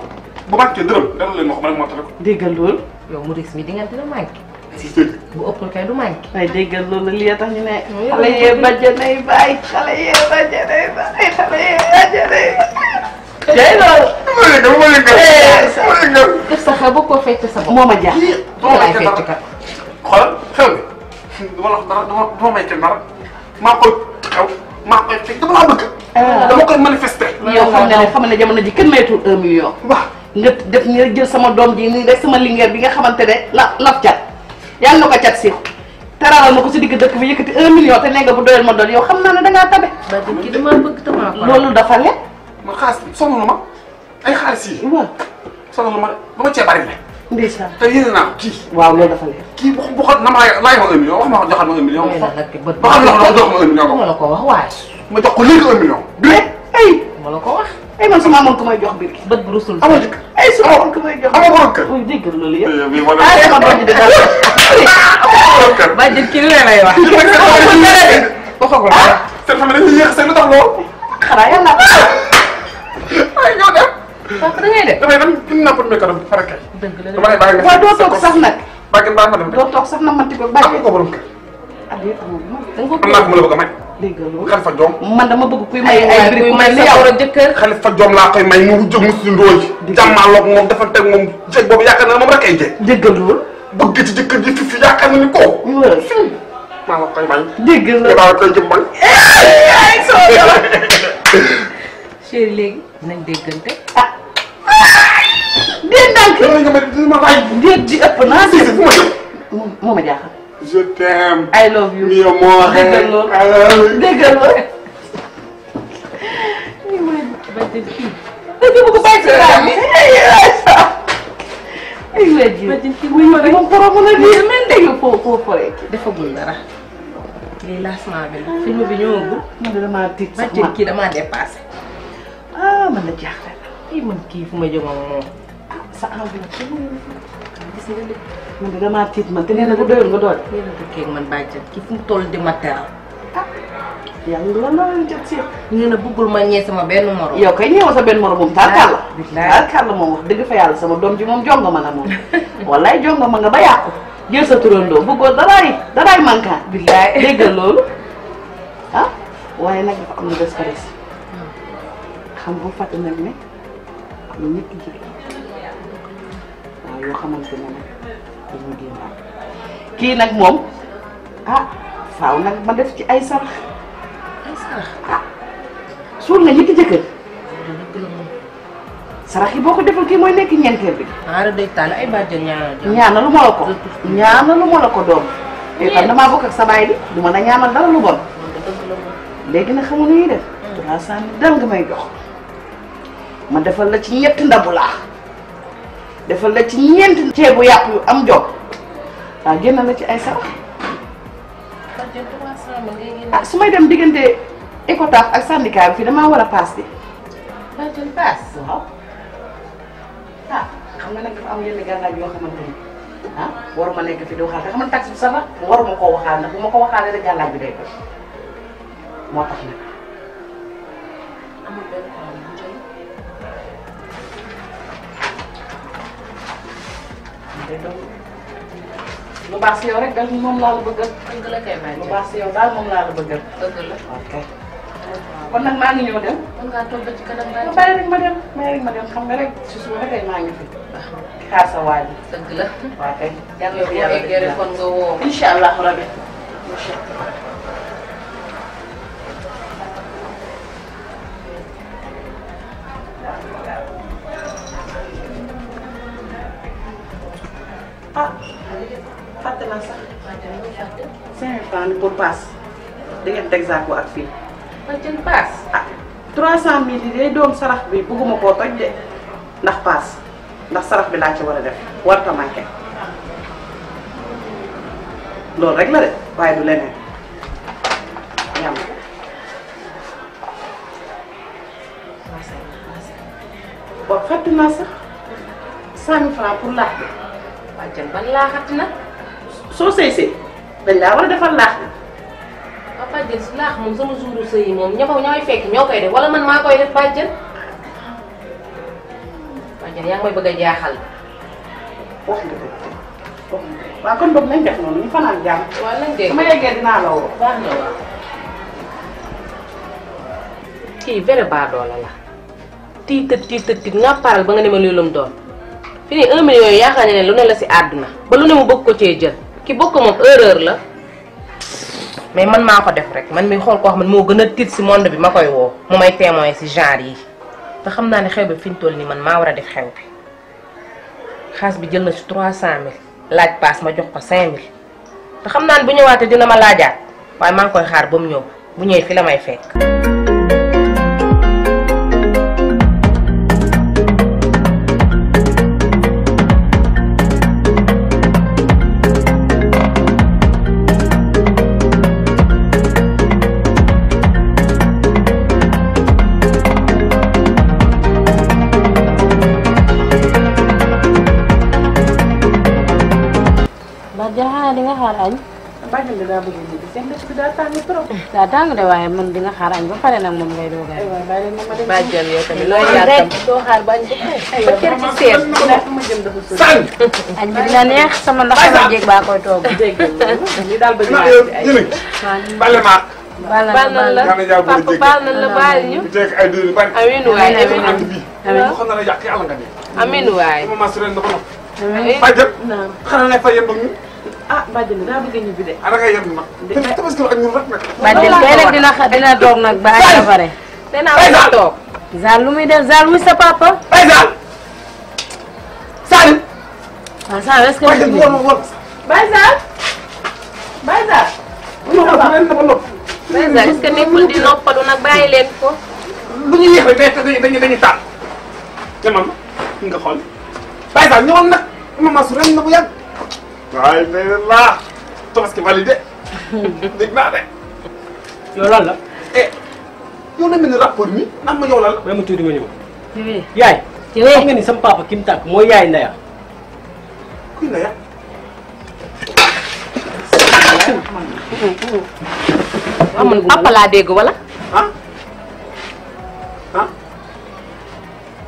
bu manqué dërëm delloo leen ma ko ma ne moo tale ko. déggal loolu. yow mu ris mi di nga dina manqué. si dëgg. bu ëppul kay du manqué. waaye déggal loolu lii tax ñu ne. xale yee bàjjanay baay. xale yee bàjjanay baay. xale yee bàjjanay baay. tey loolu. ma yëngal. def sa xew ba koo fecc sa bopp. moo ma jaax. laay fecc kat. xoolal xew bi dama la wax dara dama may kenn dara maa koy xew maa koy fekk dama laa bëgg. dama koy manifester. yow xam ne jamono ji kenn maytul 1 million. waaw nga def nga jël sama doom ji nii rek sama lingeer bi nga xamante ne laf cat yàlla na ko cat si teralal ma ko si digg dëkk bi yëkkati 1 million te nee nga bu doyal ma doon yow xam naa ne dangaa tabe. bàjjen kii dama bëgg tamaa ko. loolu dafa lekk. man xaalis sonal ma ay xaalis yi. waaw sonal ma ba ma cee bari la. ndeysaan. te yéene naa ko kii. waaw loolu dafa lekk. kii bu ko na ma laaj ma 1 million wax ma joxal ma 1 million. mooy nag nag bët ba xam ne jox ma 1 million ma la ko wax waaye. ma jox ko léegi 1 million. bi ay ma la ko wax. ay man su ma amoon ku may jox biir gi. bët bu rusul. amoo jëkk ay su ma amoon ku may jox. amoo borom kër. oui dégg loolu yëpp. bii wala ah sama doom ji de daal. amoo borom kër. bàjjen kii lu lay wax. waxagul dara. seen famille dañuy yéex seen lu tax loolu. xanaa yàlla. ay ñoo dem. papa da ngay def. damay dem indi naa pour météo bi pare kay. dëgg la damay bàyyi nga. waaw doo toog sax nag. bàyyi baa ma dem doo toog sax na manti ko am bàyyi. ko borom kër. adé amul man. am naa ko ma la bëgg a may. dégg loolu. Xalifa Joom. man dama bëgg kuy may ay ay briques ku mel ni yow. sa jëkkër. Xalifa Joom laa koy may mu jóg mu si ndóol. jàmmaaloog moom defanteeg moom jéeg boobu yaakaar naa moom rek ay jéeg. dégg loolu. bëgg ci jëkkër ji fi yaakaar na ni kooku. waaw. maa la koy may. dégg te loolu. daa koy jëmbal. chéri léegi dinañ déggante. déet ndànk. loolu nga may dina ma bàyyi. déet di ëpp naa si fu ma jëm. moo ma jaaxal. je t'aime. I love you. Mio moo waxee. dégg loolu. dégg loolu. bàjjen kii. dañu bëgg bàyyi si daal bi. ay wér ji. bàjjen kii muy ma moom borom la nii. mel dégg foo foree. defagul dara. lii lancement bi la. film bi ñëwagul. man de damaa tiit sax bàjjen kii damaa dépassé. ah man la jaaxle na. kii man kii fu ma jëm ak moom. sa enveloppe gis nga de. man de damaa tiit man te nee na bu doyul nga doole. nee na dëkkee ak man bàjjen kii fu mu toll di ma teral. yàlla la leen jot si. nee na bëggul ma ñee sama benn morom. yow kay ñëw sa benn morom moom tarkal la. bilaay tarkal la moom wax dëgg fa yàlla sama doom ji moom jonga ma na moom. wallaay jonga ma nga ba yàqu. jël sa turandoo bëggoo daraay mankaan. bilaay déggal loolu ah waaye nag dafa am lu des ko des xam bu fàtte nag ne am na ñetti jigéen waaw yoo xamante ne nag dañuy génn kii nag moom ah faaw nag ma def ci ay sarax ah suul nga ñetti jëkkër sarax yi boo ko defal kii mooy nekk ñeenteel bi. ah day taal ay bàjjen ñaanalu ma la ko. ñaanalu ma la ko doom. te tam damaa bokk ak sa baay bi du ma la ñaanal dara lu bon. léegi nag xamu nu ñuy def. 300 dal nga may jox ma defal la ci ñetti ndabu laax defal la ci ñeenti ceebu yàpp yu am jom waaw génn la ci ay sarax. ah su may dem diggante Ecotaf ak syndicat bi fii damaa war a paas bi. bàjjen paas. waaw ah xam nga nag dafa am yenn gàllaaj yoo xamante ni ah waruma nekk fi di waxaal te xam nga taxi bi sax waruma koo waxaal ndax bu ma ko waxaalee rek gàllaaj bi day ko moo tax nag. amul benn problème bu jël. lu baax si yow rek daal moom laa la bëggal. dëgg la kay may lu baax si yow daal moom laa la bëggal. dëgg la. ok kon nag maa ngi ñëw dem. mën ngaa toog ba ci kanam ma bàyyi rek ma dem bàyyi rek ma dem xam nga rek si suba rek maa ngi fi. xaar sa waay bi. dëgg la. waaw kay. yow boo eggee rek kon nga woo. incha allah rabi. ah fàtte naa sax. 5 francs pour passe. da ngeen teg saako ak fii. man jël paas. ah 300 000 yi day doon sarax bi bëgguma koo toj de ndax paas ndax sarax bi laa ci war a def warta manqué loolu rek la de waaye du leneen ñam. bon fàtte naa sax 100 000 francs pour laax bi. waa jël ban laaxati na. soo sëysee dañ laa war a defal laax bi. waaw bàjjen si laax moom sama jouru sëy yi moom ñooy fekk ñoo koy def wala man maa koy def bàjjen. bàjjen yaa ngi may bëgg a jaaxal. wax nga dëgg wax nga dëgg waaw kon boog nañ def noonu ñu fanaan jàmm. waaw nañ dégg su ma yeggee dinaa la woo. baax na waaw. kii vrai baadoola la. tiit nga paral ba nga ne ma luy lum doon. fi nii 1 million yooyu yaakaar ne lu ne la si àdduna ba lu ne mu bëgg ko cee jël ki bokk moom erreur la. mais man maa ko def rek man mi xool koo xam ne moo gën a tiit si monde bi ma koy woo mu may témoin si genre yi te xam naa ne xew bi fi ñu toll nii man maa war a def xew bi xaas bi jël na si 300 000 laaj paas ma jox ko 5 000 te xam naa ne bu ñëwaatee dina ma laajaat waaye maa ngi koy xaar ba mu ñëw bu ñëwee fi la may fekk. Jangan di nga xaar añ. bàjjen bi daa bëgg a ñibbi seen dëkk bi daa tàng trop. daa tàng de waaye man di nga xaar añ ba pare nag moom ngay doog a. aywa bàyyi leen ma dem. bàjjen yow tamit looy yàkkam doo xaar bañ ba aywa kër ci seet. ma jëm dafa sori. añ bi dina neex sama ndax sama jéeg baa koy toog. dégg nga li daal bëgg naa ci ay. bale ma baal na la papa baal na la baal ñu. bu teg ay dër yu bari amiin waay amiin ànd bi xam na la yàq yàlla nga ni amiin waay. sama mas ren dafa nopp fajjal xanaa ne fa yendoo ñun ah bàjjen bi daa bëgg a ñibbi de. ana nga yendu nag te tabaski ak ñun rek nag bàjjen kay nag dina toog nag ba añ ba pare. dinaa war a toog. Zal lu muy def Zal muy sa papa. ay Zal Salim waaw Zal est-ce que. fajjal woon ma woon Baye Zal. Baye Zal. ñu wax leen dafa nopp Baye Zal est-ce que nekkul di noppalu nag bàyyi leen ko. lu ñu yéex rek dañuy taal te man nga xool Baye Zal ñëwoon nag maman su ren na bu yàgg waaye nee laa tabaski validé dégg naa de yow lan la. yow na mel ni rapport mi ndax ma yow lan la may ma tuuti ma ñëw. ci yaay. ci xam nga ni sama papa ki mu tàkk mooy yaay Ndeya. kuy na ya amul papa laa dégg wala.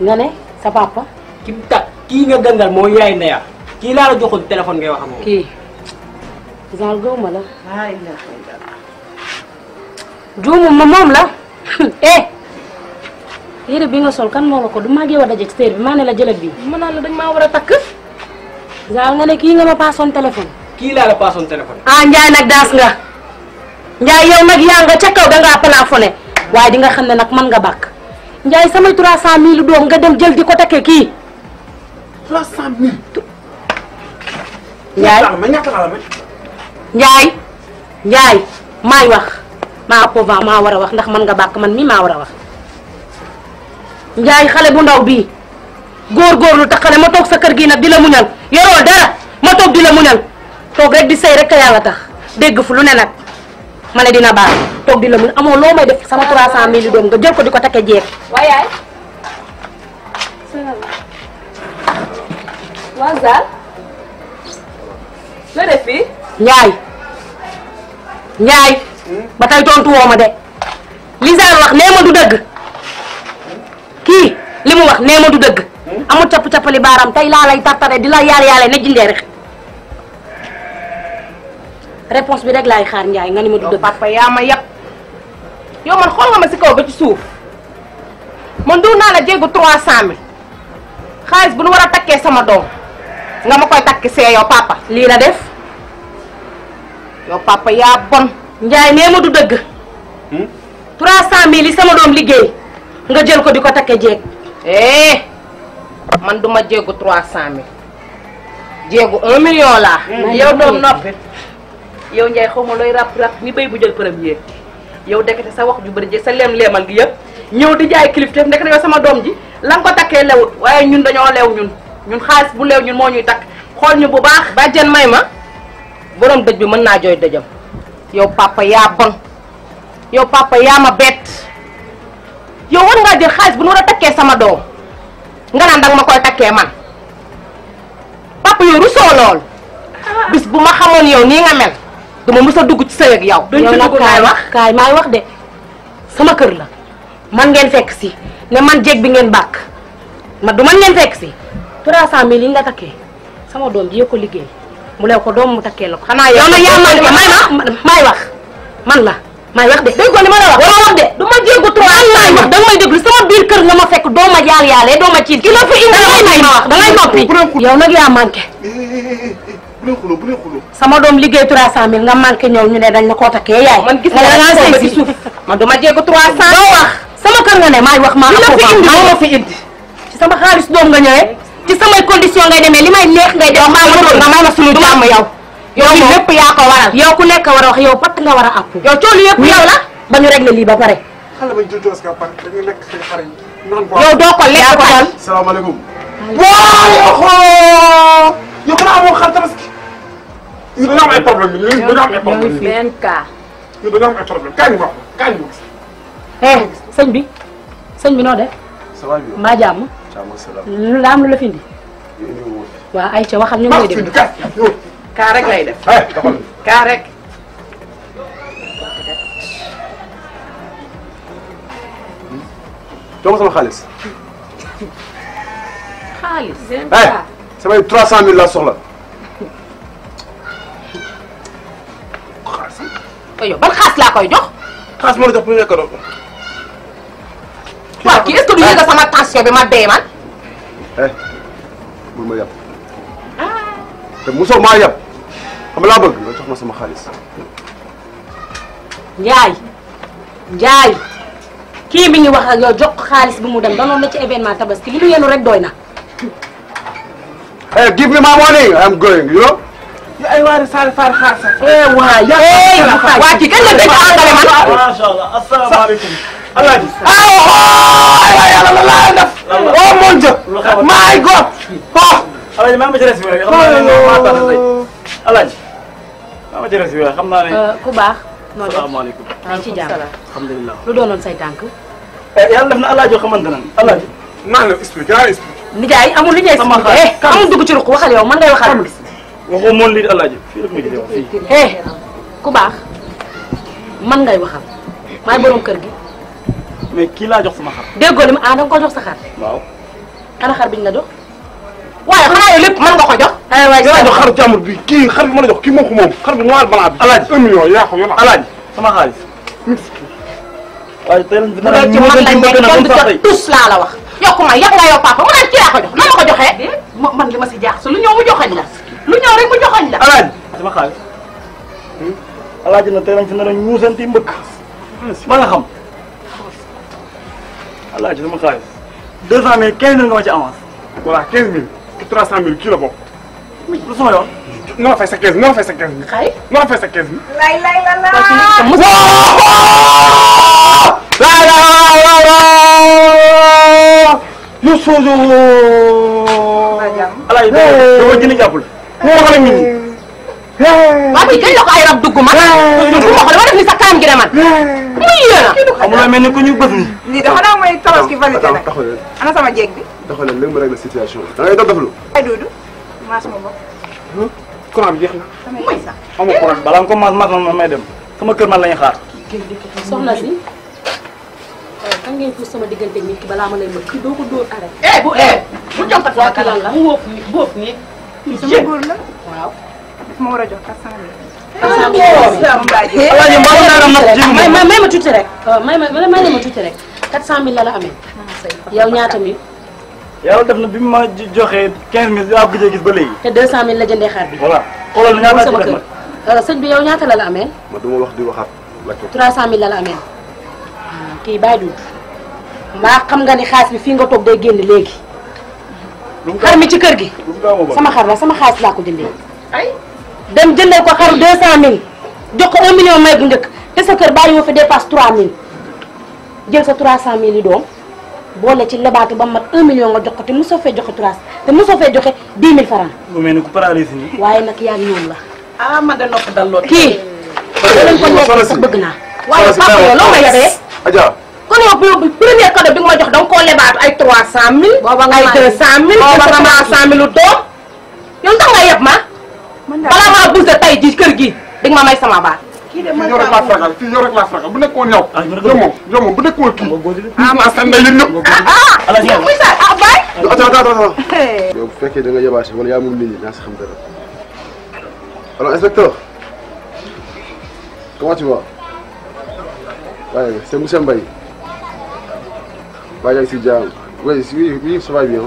nga ne sa papa. ki mu tàkk kii nga gàngal mooy yaay Ndeya. kii laa la joxoon téléphone ngay wax ak moom. kii Zal gëwuma la. ay la juumu ma moom la. yére bi nga sol kan moo la ko du màggee wa daje ci teer bi maa ne la jëlal bi. mën naa la dañ maa war a takk. Zal nga ne kii nga ma paasoon téléphone. kii laa la paasoon téléphone. ah Ndiaye nag daas nga. Ndiaye yow nag yaa nga ca kaw dangaa plafonné waaye di nga xam ne nag mën nga bàkk. Ndiaye samay 300 000 doom nga dem jël di ko takkee kii. 300 000. Ndiaye ma ñaata la may. Ndiaye maay wax maa opposant maa war a wax ndax mën nga bàkk man mii maa war a wax. Ndiaye xale bu ndaw bii góorgóorlu te xale ma toog sa kër gii nag di la muñal yoroo dara ma toog di la muñal toog rek di sëy rek te yàlla tax dégg fu lu ne nag ma ne dina baax toog di la muñal amoo loo may def sama 300 000 doom nga jël ko di ko takkee jeeg. waaye yaay. waa Zal. la def fii. Njaay ba tey tontu woo ma de li Zane wax nee ma du dëgg kii li mu wax nee ma du dëgg amul capp-cappali baaraam tey laa lay tartare di la yaale ne jindee rek réponse bi rek laay xaar Njaay nga ni ma du dëgg. papa yaa ma yab yow man xool nga ma si kaw ba ci suuf man du naa la jéegu 300000 xaalis bu nu war a takkee sama doom nga ma koy takki see yow papa. lii la def yow papa yaa bon. Njaay nee ma du dëgg 300000 yi sama doom liggéey nga jël ko di ko takke jeeg. man duma jéegu 300000 jéegu 1 million laa. yow doom noppi yow Njaay xaw ma looy rap ni béy bu jël premier yow dekete sa wax ju bëri sa leem-leemal gi yëpp ñëw di jaay kilifteef ndekete yow sama doom ji la nga ko takkee lewut waaye ñun dañoo lew ñun xaalis bu lew ñun moo ñuy takk xool ñu bu baax. bàjjen may ma borom dëj bi mën naa jooy dëjam yow papa yaa bon yow papa yaa ma bett yow war ngaa jël xaalis bu nu war a takkee sama doom nga naan danga ma koy takkee man papa yow rusoo lool bis bu ma xamoon yow nii nga mel duma mës a dugg ci sëy ak yow. yow nag kaay maay wax de sama kër la man ngeen fekk si ne man jéeg bi ngeen bàkk man du man ngeen fekk si 300000 yi nga takkee sama doom ji ko liggéey mu lew ko doom mu takkee la ko. xanaa yow nag yaa manqué maay wax man la maay wax de. dégg nga li ma la wax wax de du ma jéegu 3000 maay wax danga may déglu sama biir kër nga ma fekk doo ma yaale doo ma ciil ki la fi indi dangay ma wax dangay noppi yow nag yaa manqué. bu leen xuloo sama doom liggéey 300000 nga manqué ñëw ñu ne dañ la koo takkee yaay. man gis nga sëy ci suuf man duma jéego 300. doo wax sama kër nga ne maay wax maa ma fi indi ci sama xaalis doom nga ñëwee ci samay condition ngay demee li may neex ngay def maa nga may ma suñu jàmm yow. yow lépp yaa ko waral. yow ku nekk war a wax yow patt nga war a àpp. yow coolu yëpp yow la ba ñu réglé lii ba pare. xale bañ jël tabaski ba pare dañuy lekk seen xar yi naan ko. yow doo ko lekk ko dal. salaamaaleykum. waaw yow xanaa amoo xar tabaski. ñu dañoo am ay problème ñu dañoo am ay problème benn cas. ñu dañoo am ay problème kañ wax kañ wax. sëñ bi noo def. ça va bien. mbaa jàmm. jàmm salaam. lu la am lu la fi indi. waaw ayca waxal ñu ngi lay déglu. kaa rek lay def. doxal kaa rek. jox ma sama xaalis. xaalis. samay 300000 laa soxla. yow ban xaas laa koy jox. xaalis moo la jox pour nekk doon. waaw kii est-ce que du yëg sama tension bi ma dee man. bul ma yab. te mosoo maa yab xam laa bëgg nga jox ma sama xaalis. Njaay kii mi ngi wax ak yow jox ko xaalis bi mu dem danoon na ci événement tabaski li mu yenu rek doy na. give me my money I'm going you know. ay waay Sall Fall xaar sax. waa kii kañ la dégg angale man. macha allah asalaamaaleykum. alaaji. yàlla la laa def. oh mon Dieu. my God. alaaji maa ma ci respect xam naa ne maa tax tey alaaji maa ma ci respect xam naa ne. ku baax. noo def salaamaaleykum. maa ngi ci jàmm. alhamdulilah. lu doonoon say tànk. yàlla def na alaaji yoo xamante ne alaaji. naa la expliqué naa la expliqué. nijaay amul li ñuy expliqué. amul dugg ci ruq waxal yow man ngay waxal. waxoo moon lii alaaji fii rek ma gisee wax fii. ku baax man ngay waxal maay borom kër gi. mais kii laa jox sama xar. déggoo li ma da nga ko jox sa xar. waaw. ana xar biñ la jox. waaye xanaa yow lépp mën nga ko jox. aywa yaa jox xaru jàmbur bi kii xar bi ma la jox kii moo ko moom xar bi noir blanc bi. alaaji 1 million yaa ko yor. alaaji sama xaalis. waaye tey lañ fi ci man lañ nekk kenn du jot tous laa la wax. yokku ma yàq nga yow papa mu naan kii laa ko jox nan ma ko joxee. man li ma si jaax lu ñëw mu joxañ la lu ñëw rek mu joxañ la. alaaji sama xaalis. alaaji na tey lañ fi nar a ñuusanti mbëkk. ma nga xam. alaaji sama xaalis. 200000 15 000 nga ma ci avance. voilà 15000 300000 kii la bokk. lu sama yoon. noo fay sa 15 noo fay sa 15. xay noo fay sa 15. lay la la. yu soojo. alaaji dama jënd jàppale. moo wax la nit ñi. waa kii kañ la ko ay rab dugg man. du ma ko dama def ni sa kaam gi de man. muy yéen a. amuloo mel ni ku ñu bës ni. lii dafa naa mooy tabaski validé nag. ana sama jéeg bi. doxal leen léegi ma régler situation bi. da ngay dof doflu. ay Doudou maa sama bopp. courant bi jeex na. mooy sax amul courant. balaa nga ko mas man may dem sama kër man lañuy xaar. soxna si kan ngeen puus sama diggante nit ki balaa ma lay mën kii doo ko dóor arrêt. bu jompat sama kanam la mu wóob ni bóob ni sama góor la. waaw daf ma war a jox 400 may ma tuuti rek. may ma tuuti rek 400000 la la amee. yow ñaata mi. yàlla def na bi ma joxee 15000 yaa ko gëj a gis ba léegi. te 200000 la jëndee xar bi. voilà xoolal ñaata sama ci def kër nag. sëñ bi yow ñaata la la amee. ma duma wax di waxaat la ko. 300000 la la amee. kii bàyyi dugg mbaa xam nga ni xaalis bi fii nga toog day génn léegi. xar mi ci kër gi. sama xar la sama xaalis laa ko jëndee. ay dem jëndee ko xaru 200000 jox ko 1 million may bu njëkk te sa kër bàyyi woo fi dépasse 3000 jël sa 300000 yi doom boole ci lebaatu ba mat 1 million nga jox ko te mosoo fee joxe 3 te mosoo fee joxe 10 000 francs. lu mel ni ku paralysé nii. waaye nag yaa ngi ñoom la. ah man de nopp dal lool. kii da leen ko nekk sax bëgg naa. waaye papa yow loo ma yabee. Adja. kon yow premier cadeau bi nga ma jox danga koo lebaatu ay 300000. booba nga ay 200000. booba nga ay 300000 doom. yow tax nga yeb ma. balaa maa bousee tey ji kër gi di nga ma may sama baat. kii de fii man yow rek laa fragal fii yow rek laa fragal bu nekkoon yow. yow moom bu nekkoon kii. ah maa sànni yéen ñëpp. yow muy sa ah baay. attends. yow bu fekkee da nga yabaate wala yaa moom nit ñi naa si xam dara. alors inspecteur. comment tu vas. waaye c'est monsieur Mbaye. baa yaa ngi si jàmm. oui oui ça va bien.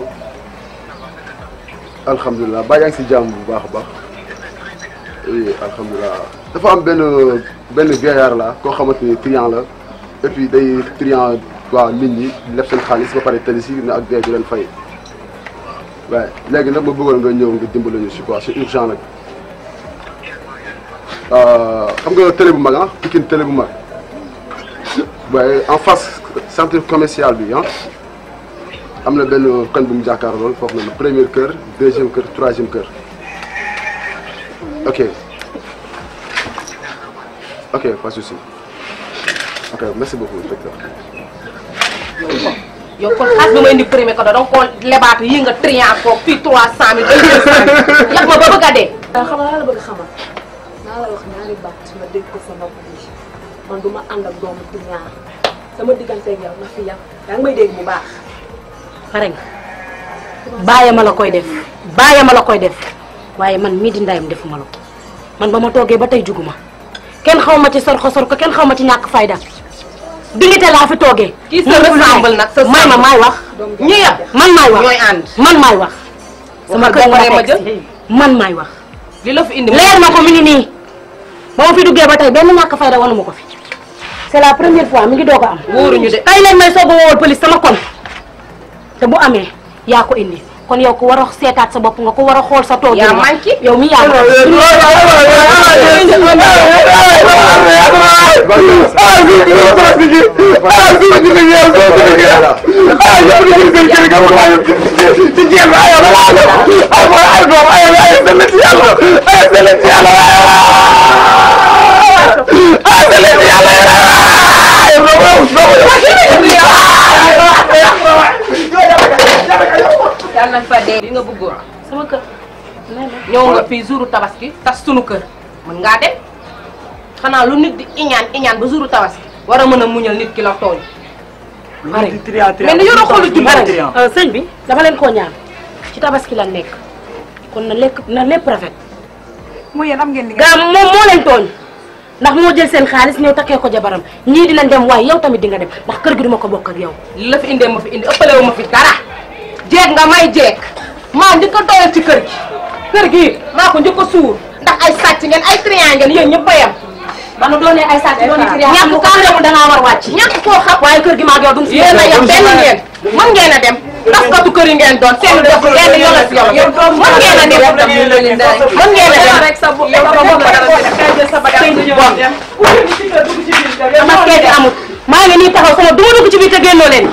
alhamdulilah baa yaa ngi si jàmm bu baax a baax. oui alhamdulilah. dafa am benn vieillard la koo xamante ni triant la et puis day triant waa nit ñi leb seen xaalis ba pare tali si ne ak dee du leen fay waaye léegi nag ma bëggoon nga ñëw nga dimbali ñu si quoi c'est urgent nag xam nga télé bu mag ah Pikine télé bu mag waaye en face centre commercial bi ah am na benn koñ bu mu jàkkaarloo lool foofu na premier kër deuxième kër troisième kër ok. Ok, pas de souci. Ok, merci beaucoup, inspecteur. yow kon xaalis bi ma indi premier cadeau danga koo lebaatu yi nga triant ko fii 300000 ay 200000 yàq ma ba bëgg a dee. xam nga la bëgg xamal naa la wax ñaari baat nga dégg ko sa nopp bi man du ma ànd ak doomu client sama digganteeg yow na fi yàq yaa ngi may dégg bu baax. pare nga bàyyi ma la koy def waaye man mii di ndayam defuma la ko man ba ma toogee ba tey juguma kenn xaw ma ci sorko kenn xaw ma ci ñàkk fayda dignité laa fi toogee. kii sa ressemble nag sa may ma maay wax. ñu yab man maay wax ñooy ànd. man maay wax. sama kër ma ma jël man maay wax. li la fi indi leer na ko mi ngi nii ba ma fi duggee ba tey benn ñàkk fayda wanu ma ko fi c'est la première fois mi ngi doog a am. wóoruñu de kay leen may soog a woowal police sama kon te bu amee yaa ko indi kon yow ku war a seetaat sa bopp nga ko war a xool sa tool. yaa manqué yow mi yaa yàlla nañ fa dee li nga bëggoon sama kër. ñëw nga fii jouru tabaski tas sunu kër mën ngaa dem xanaa lu nit di iñaan ba jouru tabaski war a mën a muñal nit ki la tooñ. pare mais ni yoroo xolu jublu sëñ bi dafa leen koo ñaan ci tabaski la nekk kon na lépp rafet. mooy yéen am ngeen li gaa moom moo leen tooñ ndax moo jël seen xaalis ñëw takkee ko jabaram ñii dinañ dem waaye yow tamit di nga dem ndax kër gi duma ko bokk ak yow. li la fi indee ma fi indi ëppalewu ma fi dara jeeg nga may jeeg maa njëkk a doyal ci kër gi maa ko njëkk a suur ndax ay sàcc ngeen ay triant ngeen yéen ñëpp a yem. ba nu doonee ay sàcc doon ci ñàkk ko xamul da ngaa war wàcc. ñàkk koo xam waaye kër gi maa yow duñ fi yéen a yem benn ngeen mën ngeen a dem taskatu kër yi ngeen doon seen def ngeen yolas yolas mën ngeen a dem mën ngeen a dem rek sa bopp sama keeti amut maa ngi nii taxaw sama duma dugg ci biir te génnoo leen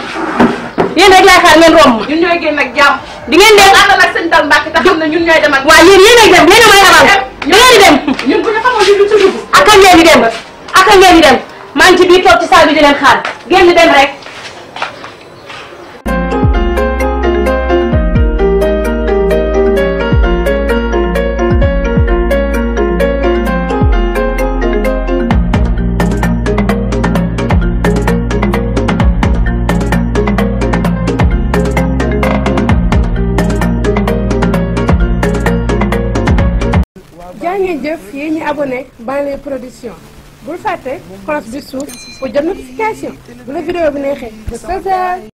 yéen rek laay xaar ngeen romb ñun ñooy génn ak jàmm di ngeen dem àndal ak sëñ Dal Mbacke te xam ne ñun ñooy dem ak waaw yéen a dem yéen a may abal da ngeen di dem ñun bu ñu xamoon li ñu ci dugg akal ngeen di dem akal ngeen di dem maa ngi ci biir toog ci salle bi di leen xaar génn dem rek ngeen jëf yéen ñi abonné Banlieue Production bul fàtte cloche bi suuf pour jot notification bu la vidéo bi neexee ba